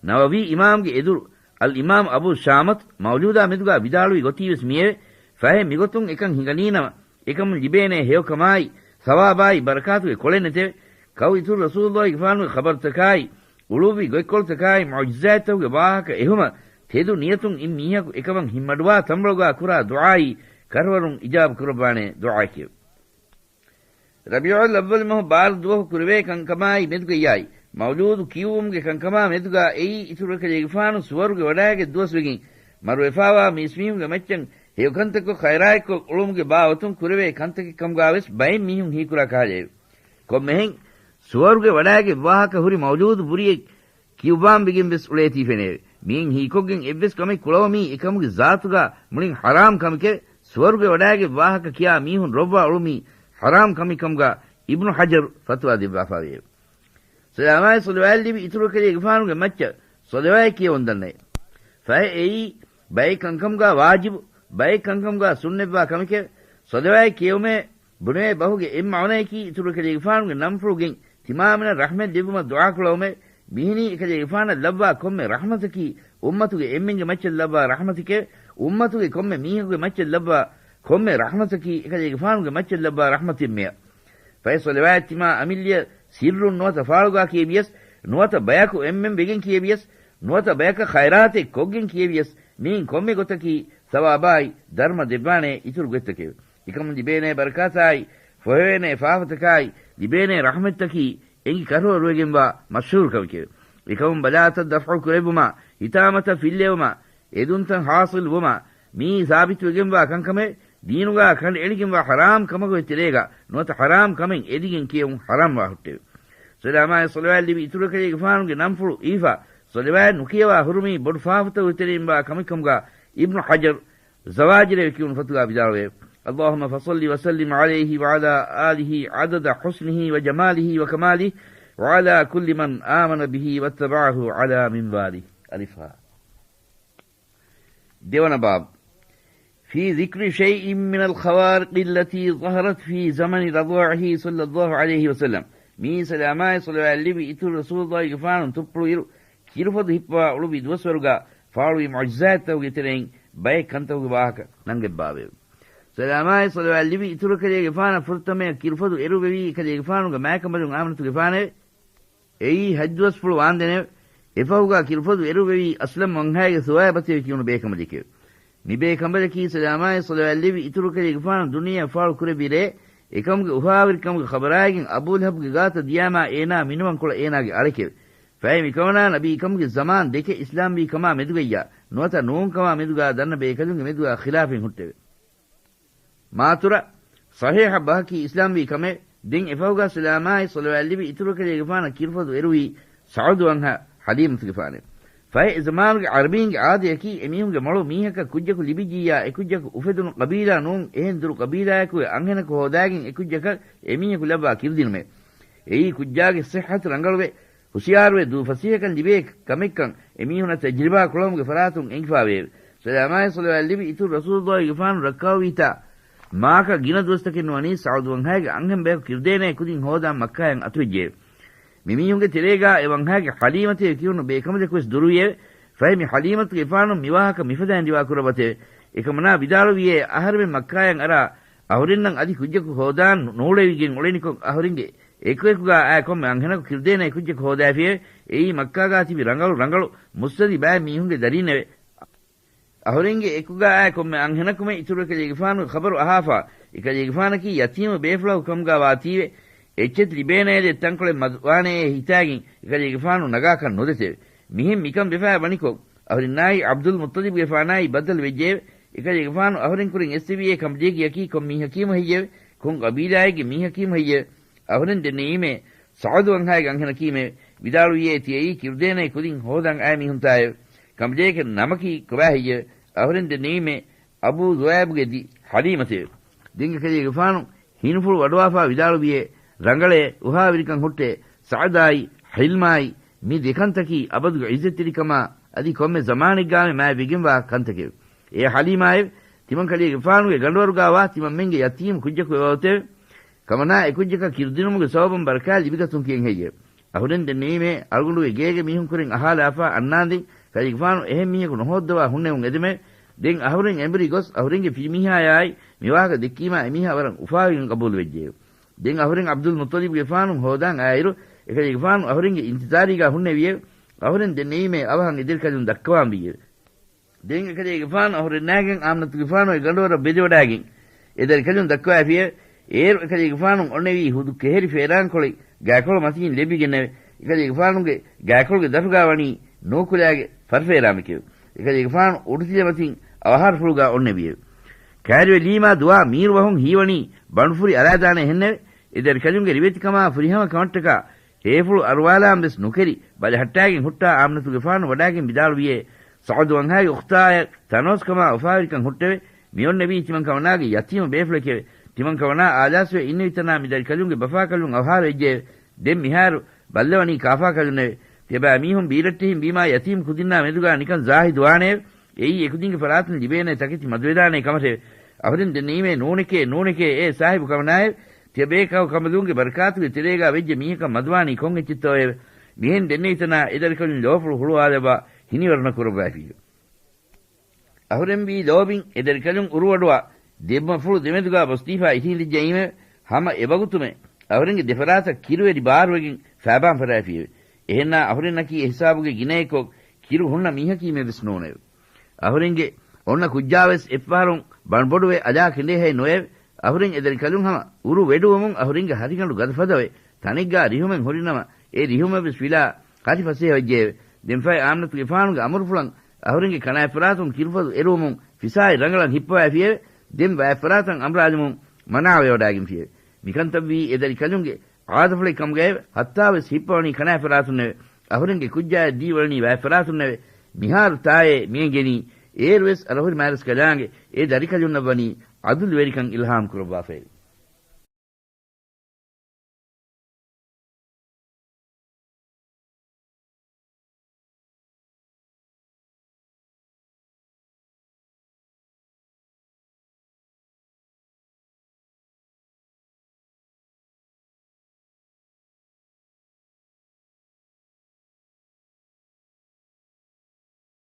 ނަވަވީ އިމާމްގެ އެދުރު އަލް އިމާމް އަބޫ ޝާމަތު މައުލޫދާ މެދުގާ ވިދާޅުވި ގޮތީވެސް މިއެވެ. ފަހެ މިގޮތުން އެކަން ހިނގަނީނަމަ، އެކަމުން ލިބޭނޭ ހެޔޮކަމާއި ސަވާބާއި ބަރަކާތުގެ ކޮޅެއް ނެތެވެ. ކައު އިތުރު ރަސޫލުއްލާހިގެފާނުގެ ޚަބަރުތަކާއި، އުޅުއްވި ގޮތްކޮޅުތަކާއި، މުޢުޖިޒާތްތަކުގެ ވާހަކަ އެހުމަށް، ތެދު ނިޔަތުން އިން މީހަކު އެކަމަށް ހިތްމަޑުވާ ތަންބަޅުގާ ކުރާ ދުޢާއީ، ކަށަވަރުން އިޖާބަ ކުރައްވާނޭ ދުޢާއެކެވެ. ރަބީޢުލް އައްވަލް މަހު ބާރަ ދުވަހު ކުރެވޭ ކަންކަމާއި މެދުގައްޔާއި، މައުލޫދު ކިޔުވުމުގެ ކަންކަމާ މެދުގާ އެއީ އިތުރު އެކަލޭގެފާނު ސުވަރުގެ ވަޑާގެ ދުވަސްވެގެން، މަރުވެފާވާ މީސްމީހުންގެ މައްޗަށް ހެޔޮކަންތައްކޮށް ޚައިރާތްކޮށް އުޅުމުގެ ބާވަތުން ކުރެވޭ ކަންތަކެއް ކަމުގާވެސް ބައެއް މީހުން ހީކުރާ ކަހަލައެވެ. ކޮންމެހެން ސުވަރުގެ ވަޑާގެ ވާހަކަ ހުރި މައުލޫދު ބުރިއެއް ކިޔުއްވާން ވެގެން ވެސް އުޅޭތީ ފެނެއެވެ. މިއިން ހީކޮށްގެން އެއްވެސް ކަމެއް ކުޅަވުމީ އެކަމުގެ ޒާތުގާ މުޅިން ޙަރާމް ކަމެކެވެ. ސުވަރުގެ ވަޑާގެ ވާހަކަ ކިޔާ މީހުން ރޮއްވާ އުޅުމީ ޙަރާމް ކަމެއް ކަމުގާ އިބްނު ޙަޖަރު ފަތުވާ ދެއްވާފާވެއެވެ. ސަލާމާއި ޞަލަވާތް ލިބި އިތުރު ކަލޭގެފާނުގެ މައްޗަށް ޞަލަވާތް ކިޔަވަން ދަންނައެވެ. ފަހެ އެއީ ބައެއް ކަންކަމުގާ ވާޖިބު، ބައެއް ކަންކަމުގާ ސުންނަތްވާ ކަމެކެވެ. ޞަލަވާތް ކިޔެވުމޭ ބުނެވޭ ބަހުގެ އެއް މަޢުނަޔަކީ އިތުރު ކަލޭގެފާނުގެ ނަންފުޅުގެން ތިމާމެނަށް ރަޙްމަތް ލިބުމަށް ދުޢާކުޅަވުމެވެ. މިހެނީ އެކަލޭގެފާނަށް ލައްވާ ކޮންމެ ރަޙްމަތަކީ އުއްމަތުގެ އެންމެންގެ މައްޗަށް ލައްވާ ރަޙްމަތެކެވެ. އުއްމަތުގެ ކޮންމެ މީހަކުގެ މައްޗަށް ލައްވާ ކޮންމެ ރަޙްމަތަކީ އެކަލޭގެފާނުގެ މައްޗަށް ލައްވާ ރަޙްމަތެއްމެއެވެ. ފަހެ ޞަލަވާތް ތިމާ އަމިއްލަޔަށް ސިއްރުން ނުވަތަ ފާޅުގާ ކިޔެވިޔަސް، ނުވަތަ ބަޔަކު އެންމެން ވެގެން ކިޔެވިޔަސް، ނުވަތަ ބަޔަކަށް ޚައިރާތެއް ކޮށްގެން ކިޔެވިޔަސް، މިއިން ކޮންމެ ގޮތަކީ ސަވާބާއި ދަރުމަ ދެއްވާނޭ އިތުރު ގޮތްތަކެވެ. އެކަމުން ލިބޭނޭ ބަރަކާތާއި، ފޮހެވޭނޭ ފާފަތަކާއި، ލިބޭނޭ ރަޙްމަތްތަކީ އެނގި ކަށަވަރުވެގެންވާ މަޝްހޫރު ކަމެކެވެ. އެކަމުން ބަލާތައް ދަފްޢު ކުރެއްވުމާ، ހިތާމަތައް ފިއްލެވުމާ، އެދުންތައް ޙާޞިލް ވުމާ، މިއީ ސާބިތުވެގެންވާ ކަންކަމެވެ. ދީނުގާ ކަނޑައެޅިގެންވާ ޙަރާމް ކަމަކުގެ ތެރޭގާ ނުވަތަ ޙަރާމް ކަމެއް އެދިގެން ކިޔެވުން ޙަރާމްވާ ހުއްޓެވެ. ސަލާމާއި ޞަލަވާތް ލިބި އިތުރު ކަލޭގެފާނުގެ ނަންފުޅު އީފާ، ޞަލަވާތް ނުކިޔަވާ ހުރުމީ ބޮޑު ފާފަތަކުގެ ތެރެއިންވާ ކަމެއް ކަމުގާ އިބްނު ޙަޖަރު ޒަވާޖިރޭ ކިޔުނު ފޮތުގާ ވިދާޅުވެއެވެ. اللهم فصل وسلم عليه وعلى آله عدد حسنه وجماله وكماله وعلى كل من آمن به واتبعه على منواله. އަލިފް ހާ. ދެވަނަ ބާބު. في ذكر شيء من الخوارق التي ظهرت في زمن رضاعه صلى الله عليه وسلم. މީ ސަލާމާއި ޞަލަވާތް ލިބި އިތުރު ރަސޫލުއްލާހިގެފާނު ތުއްޕުޅު އިރު، ކިރުފޮދު ހިއްޕަވާ އުޅުއްވި ދުވަސްވަރުގާ ފާޅުވި މުޢުޖިޒާތްތަކުގެ ތެރެއިން ބައެއް ކަންތަކުގެ ވާހަކަ ނަންގަތްބާވެއެވެ. ސަލާމާއި ޞަލަވާތް ލިބި އިތުރު ކަލޭގެފާނަށް ފުރަތަމަޔަށް ކިރުފޮދު އެރުވެވީ ކަލޭގެފާނުގެ މާތް ކަނބަލުން އާމިނަތުގެފާނެވެ. އެއީ ހަތްދުވަސްފުޅު ވާންދެނެވެ. އެފަހުގާ ކިރުފޮދު އެރުވެވީ އަސްލަމް ވަންހާގެ ސުވައިބަތެވެ ކިޔުނު ބޭކަނބަލެކެވެ. މިބޭކަނބަލަކީ ސަލާމާއި ޞަލަވާތް ލިބި އިތުރު ކަލޭގެފާނު ދުނިޔެއަށް ފާޅު ކުރެއްވި ރޭ، އެކަމުގެ އުފާވެރިކަމުގެ ޚަބަރާއިގެން އަބޫލަހަބުގެ ގާތަށް ދިޔާމާ އޭނާ މިނިވަންކޮޅަށް އޭނާގެ އަޅެކެވެ. ފަހެ މިކަމަނާ ނަބީކަމުގެ ޒަމާން ދެކެ އިސްލާމްވީ ކަމާ މެދުގައްޔާ ނުވަތަ ނޫން ކަމާ މެދުގާ ދަންނަ ބޭކަލުންގެ މެދުގާ ޚިލާފެއް ހުއްޓެވެ. މާތުރަ ޞަޙީޙަ ބަހަކީ އިސްލާމްވީ ކަމެވެ. ދެން އެފަހުގާ ސަލާމާއި ޞަލަވާތް ލިބި އިތުރު ކަލޭގެފާނަށް ކިރުފޮދު އެރުވީ ސަޢުދު ވަންހާ ޙަލީމަތުގެފާނެވެ. ފަހެ އެ ޒަމާނުގެ ޢަރަބީންގެ އާދަޔަކީ އެމީހުންގެ މޮޅު މީހަކަށް ކުއްޖަކު ލިބިއްޖިއްޔާ އެކުއްޖަކު އުފެދުނު ޤަބީލާ ނޫން އެހެން ދުރު ޤަބީލާއެކުގެ އަންހެނަކު ހޯދާގެން އެކުއްޖަކަށް އެމީހަކު ލައްވާ ކިރުދިނުމެވެ. އެއީ ކުއްޖާގެ ޞިއްޙަތު ރަނގަޅުވެ، ހުޝިޔާރުވެ، ދޫ ފަސޭހަކަން ލިބޭ ކަމެއްކަން އެމީހުނަށް ތަޖްރިބާ ކުޅަވުމުގެ ފަރާތުން އެނގިފާވެއެވެ. ސަލާމާއި ޞަލަވާތް ލިބި އިތުރު ރަސޫލުއްލާހިގެފާނު ރައްކާވީތާ މާކަ ގިނަ ދުވަސްތަކެއް ނުވަނީ ސަޢުދު ވަންހާގެ އަންހެން ބަޔަކު ކިރުދޭނޭ ކުދިން ހޯދާން މައްކާޔަށް އަތުވެއްޖެއެވެ. މި މީހުންގެ ތެރޭގާ އެ ވަންހާގެ ޙަލީމަތޭ ކިޔުނު ބޭކަނބަލަކުވެސް ދުރުވިއެވެ. ފަހެ މި ޙަލީމަތުގެފާނު މިވާހަކަ މިފަދައިން ރިވާ ކުރައްވަތެވެ. އެކަމަނާ ވިދާޅުވިއޭ، އަހަރެމެން މައްކާޔަށް އަރާ އަހުރެންނަށް އަދި ކުއްޖަކު ހޯދާން ނޫޅެވިގެން އުޅެނިކޮށް އަހުރެންގެ އެކުއެކުގާ އާ ކޮންމެ އަންހެނަކު ކިރުދޭނޭ ކުއްޖަކު ހޯދާފިއެވެ. އެއީ މައްކާގާ ތިބި ރަނގަޅު ރަނގަޅު މުއްސަދި ބައެއް މީހުންގެ ދަރީންނެވެ. އަހުރެންގެ އެކުގާ އާ ކޮންމެ އަންހެނަކުމެ އިތުރު ކަލޭގެފާނުގެ ޚަބަރު އަހާފާ، އެކަލޭގެފާނަކީ ޔަތީމު ބޭފުޅަކު ކަމުގާ ވާތީވެ، އެއްޗެތި ލިބޭނޭދެ ތަންކޮޅެއް މަދުވާނޭ ހިތާގެން އެކަލޭގެފާނު ނަގާކަށް ނުދެތެވެ. މިހެން މިކަން ވެފާ ވަނިކޮށް، އަހުރެންނާއި ޢަބްދުލް މުއްޠަލިބުގެފާނާއި ބައްދަލު ވެއްޖެއެވެ. އެކަލޭގެފާނު އަހުރެން ކުރިން އެއްސެވިއޭ ކަނބަލޭގެއަކީ ކޮން މީހަކީމު ހެއްޔެވެ؟ ކޮން ޤަބީލާއެއްގެ މީހަކީމު ހެއްޔެވެ؟ އަހުރެން ދެންނެވީމޭ، ސަޢުދު ވަންހާގެ އަންހެނަކީމެވެ. ވިދާޅުވިއޭ، ތިޔައީ ކިރުދޭނޭ ކުދިން ހޯދަން އައި މީހުންތާއެވެ. ކަނބަލޭގެ ނަމަކީ ކޮބާ ހެއްޔެވެ؟ އަހުރެން ދެންނެވީމޭ، އަބޫ ޛުއައިބުގެ ދި ޙަލީމަތެވެ. ދެން އެކަލޭގެފާނު ހިނިފުޅު ވަޑުވާފާ ވިދާޅުވިއޭ، ރަނގަޅޭ، އުފާވެރިކަން ހުއްޓޭ، ސަޢަދާއި، ޙިލްމާއި، މި ދެކަންތަކީ އަބަދުގެ ޢިއްޒަތްތެރިކަމާ އަދި ކޮންމެ ޒަމާނެއްގާމެ މާތްވެގެންވާ ކަންތަކެވެ. އޭ ޙަލީމާއެވެ. ތިމަންކަލޭގެފާނުގެ ގަނޑުވަރުގާވާ ތިމަންމެންގެ ޔަތީމު ކުއްޖަކު އެބައޮތެވެ. ކަމަނާ އެކުއްޖަކަށް ކިރުދިނުމުގެ ސަބަބުން ބަރަކާތް ލިބިގަތުން ކިޔަން ހެއްޔެވެ؟ އަހުރެން ދެންނެވީމޭ، އަޅުގަނޑުގެ ގޭގެ މީހުންކުރެން އަހާލާފާ އަންނާނދެން، ކަލޭގެފާނު އެހެން މީހަކު ނުހޯއްދަވާ ހުންނެވުން އެދެމެވެ. ދެން އަހުރެން އެނބުރި ގޮސް އަހުރެންގެ ފިރިމީހާޔާއި މިވާހަކަ ދެއްކީމާ އެމީހާ ވަރަށް އުފާވެގެން ޤަބޫލުވެއްޖެއެވެ. ދެން އަހުރެން ޢަބްދުލް މުއްޠަލިބްގެފާނު ހޯދާން އާއިރު، އެކަލޭގެފާނު އަހުރެންގެ އިންތިޒާރީގާ ހުންނެވިއެވެ. އަހުރެން ދެންނެވީމޭ އަވަހަށް އެދެރިކަލުން ދައްކަވާންވީއެވެ. ދެން އެކަލޭގެފާނު އަހުރެންނާގެން އާމިނަތުގެފާނުގެ ގަނޑުވަރަށް ބެދެވަޑާގެން އެދަރިކަލުން ދައްކަވައިފިއެވެ. އޭރު އެކަލޭގެފާނު އޮންނެވީ ހުދު ކެހެރި ފޭރާންކޮޅެއް ގާކޮޅު މަތިން ލެއްވިގެންނެވެ. އެކަލޭގެފާނުގެ ގާކޮޅުގެ ދަށުގާ ވަނީ ނޫކުލާގެ ފަރުފޭރާމެކެވެ. އެކަލޭގެފާނު އުޑުތިލަ މަތިން އަވަހާރަފުޅުގާ އޮންނެވިއެވެ. ކައިރިވެ ލީމާ ދުވާ މީރު ވަހުން ހީވަނީ ބަނޑުފުރި އަރާދާނެ ހެންނެވެ. އެދަރިކަލުންގެ ރިވެތިކަމާ ފުރިހަމަ ކަމަށްޓަކާ ހޭފުޅު އަރުވާލާން ވެސް ނުކެރި، ބަލަހައްޓާގެން ހުއްޓާ އާމިނަތުގެފާނު ވަޑާގެން ވިދާޅުވިއޭ، ސަޢަދު ވަންހާގެ އުޚްތާޔަށް ތަނަވަސްކަމާ އުފާވެރިކަން ހުއްޓެވެ. މިއޮންނެވީ ތިމަންކަމަނާގެ ޔަތީމު ބޭފުޅެކެވެ. ތިމަންކަމަނާ އާލާސްވެ އިންނެވިތަނާ މި ދަރިކަލުންގެ ބަފާކަލުން އަވަހާރަވެއްޖެއެވެ. ދެން މިހާރު ބައްލަވަނީ ކާފާކަލުންނެވެ. ތިޔަބައިމީހުން ބީރައްޓެހިން ވީމާ ޔަތީމު ކުދިންނާ މެދުގާ ނިކަން ޒާހިދުވާނެއެވެ. އެއީ އެކުދިންގެ ފަރާތުން ލިބޭނެ ތަކެތި މަދުވެދާނޭ ކަމަށެވެ. އަހުރެން ދެންނެވީމޭ ނޫނެކޭ، ނޫނެކޭ، އޭ ސާހިބު ކަމަނާއެވެ. ތިޔަބޭކަލު ކަނބަލޫންގެ ބަރަކާތުގެ ތެރޭގާ ވެއްޖެ މީހަކަށް މަދުވާނީ ކޮން އެއްޗެއްތޯއެވެ؟ މިހެން ދެންނެވިތަނާ އެދަރިކަލުން ލޯފުޅު ހުޅުވާލައްވާ ހިނިވަރުނަ ކުރައްވައިފިއެވެ. އަހުރެންވީ ލޯބިން އެދަރިކަލުން އުރުވަޑުވާ ދެބަފުޅު ދެމެދުގާ ބޮސްދީފާ އިށީނދެއްޖައީމެވެ. ހަމަ އެވަގުތުމެ އަހުރެންގެ ދެފަރާތަށް ކިރުވެރި ބާރުވެގެން ފައިބާން ފަރާފިއެވެ. އެހެންނާ އަހުރެންނަކީ އެހިސާބުގެ ގިނައެއްކޮށް ކިރު ހުންނަ މީހަކީމެވެސް ނޫނެވެ. އަހުރެންގެ އޮންނަ ކުއްޖާވެސް އެއްފަހަރުން ބަނޑުބޮޑުވެ އަލާ ކެނޑޭހައެއް ނުވެއެވެ. އަހުރެން އެދަރިކަލުން ހަމަ އުރު ވެޑުވަމުން އަހުރެންގެ ހަށިގަނޑު ގަދަފަދަވެ ތަނެއްގާ ރިހުމެއް ހުރިނަމަ، އެ ރިހުމެއްވެސް ފިލާ ހަށި ފަސޭހަވެއްޖެއެވެ. ދެންފައި އާމިނަތުގެފާނުގެ އަމުރުފުޅަށް އަހުރެންގެ ކަނާތްފަރާތުން ކިރުފަދު އެރުވަމުން ފިސާއި ރަނގަޅަށް ހިއްޕަވައިފިއެވެ. ދެން ވާތްފަރާތަށް އަނބުރާލުމުން މަނާވެވަޑާގެންފިއެވެ. މިކަންތައްވީ އެދަރިކަލުންގެ އާދަފުޅެއް ކަމުގައެވެ. ހައްތާވެސް ހިއްޕަވަނީ ކަނާތްފަރާތުންނެވެ. އަހުރެންގެ ކުއްޖާޔަށް ދީވަޅުނީ ވާތްފަރާތުންނެވެ. މިހާރު ތާއޭ މިއެނގެނީ. އޭރުވެސް އަރަހުރި މާރަސްކަލާނގެ އެ ދަރިކަލުންނަށްވަނީ އަދުލުވެރިކަން އިލްހާމް ކުރައްވާފައެވެ.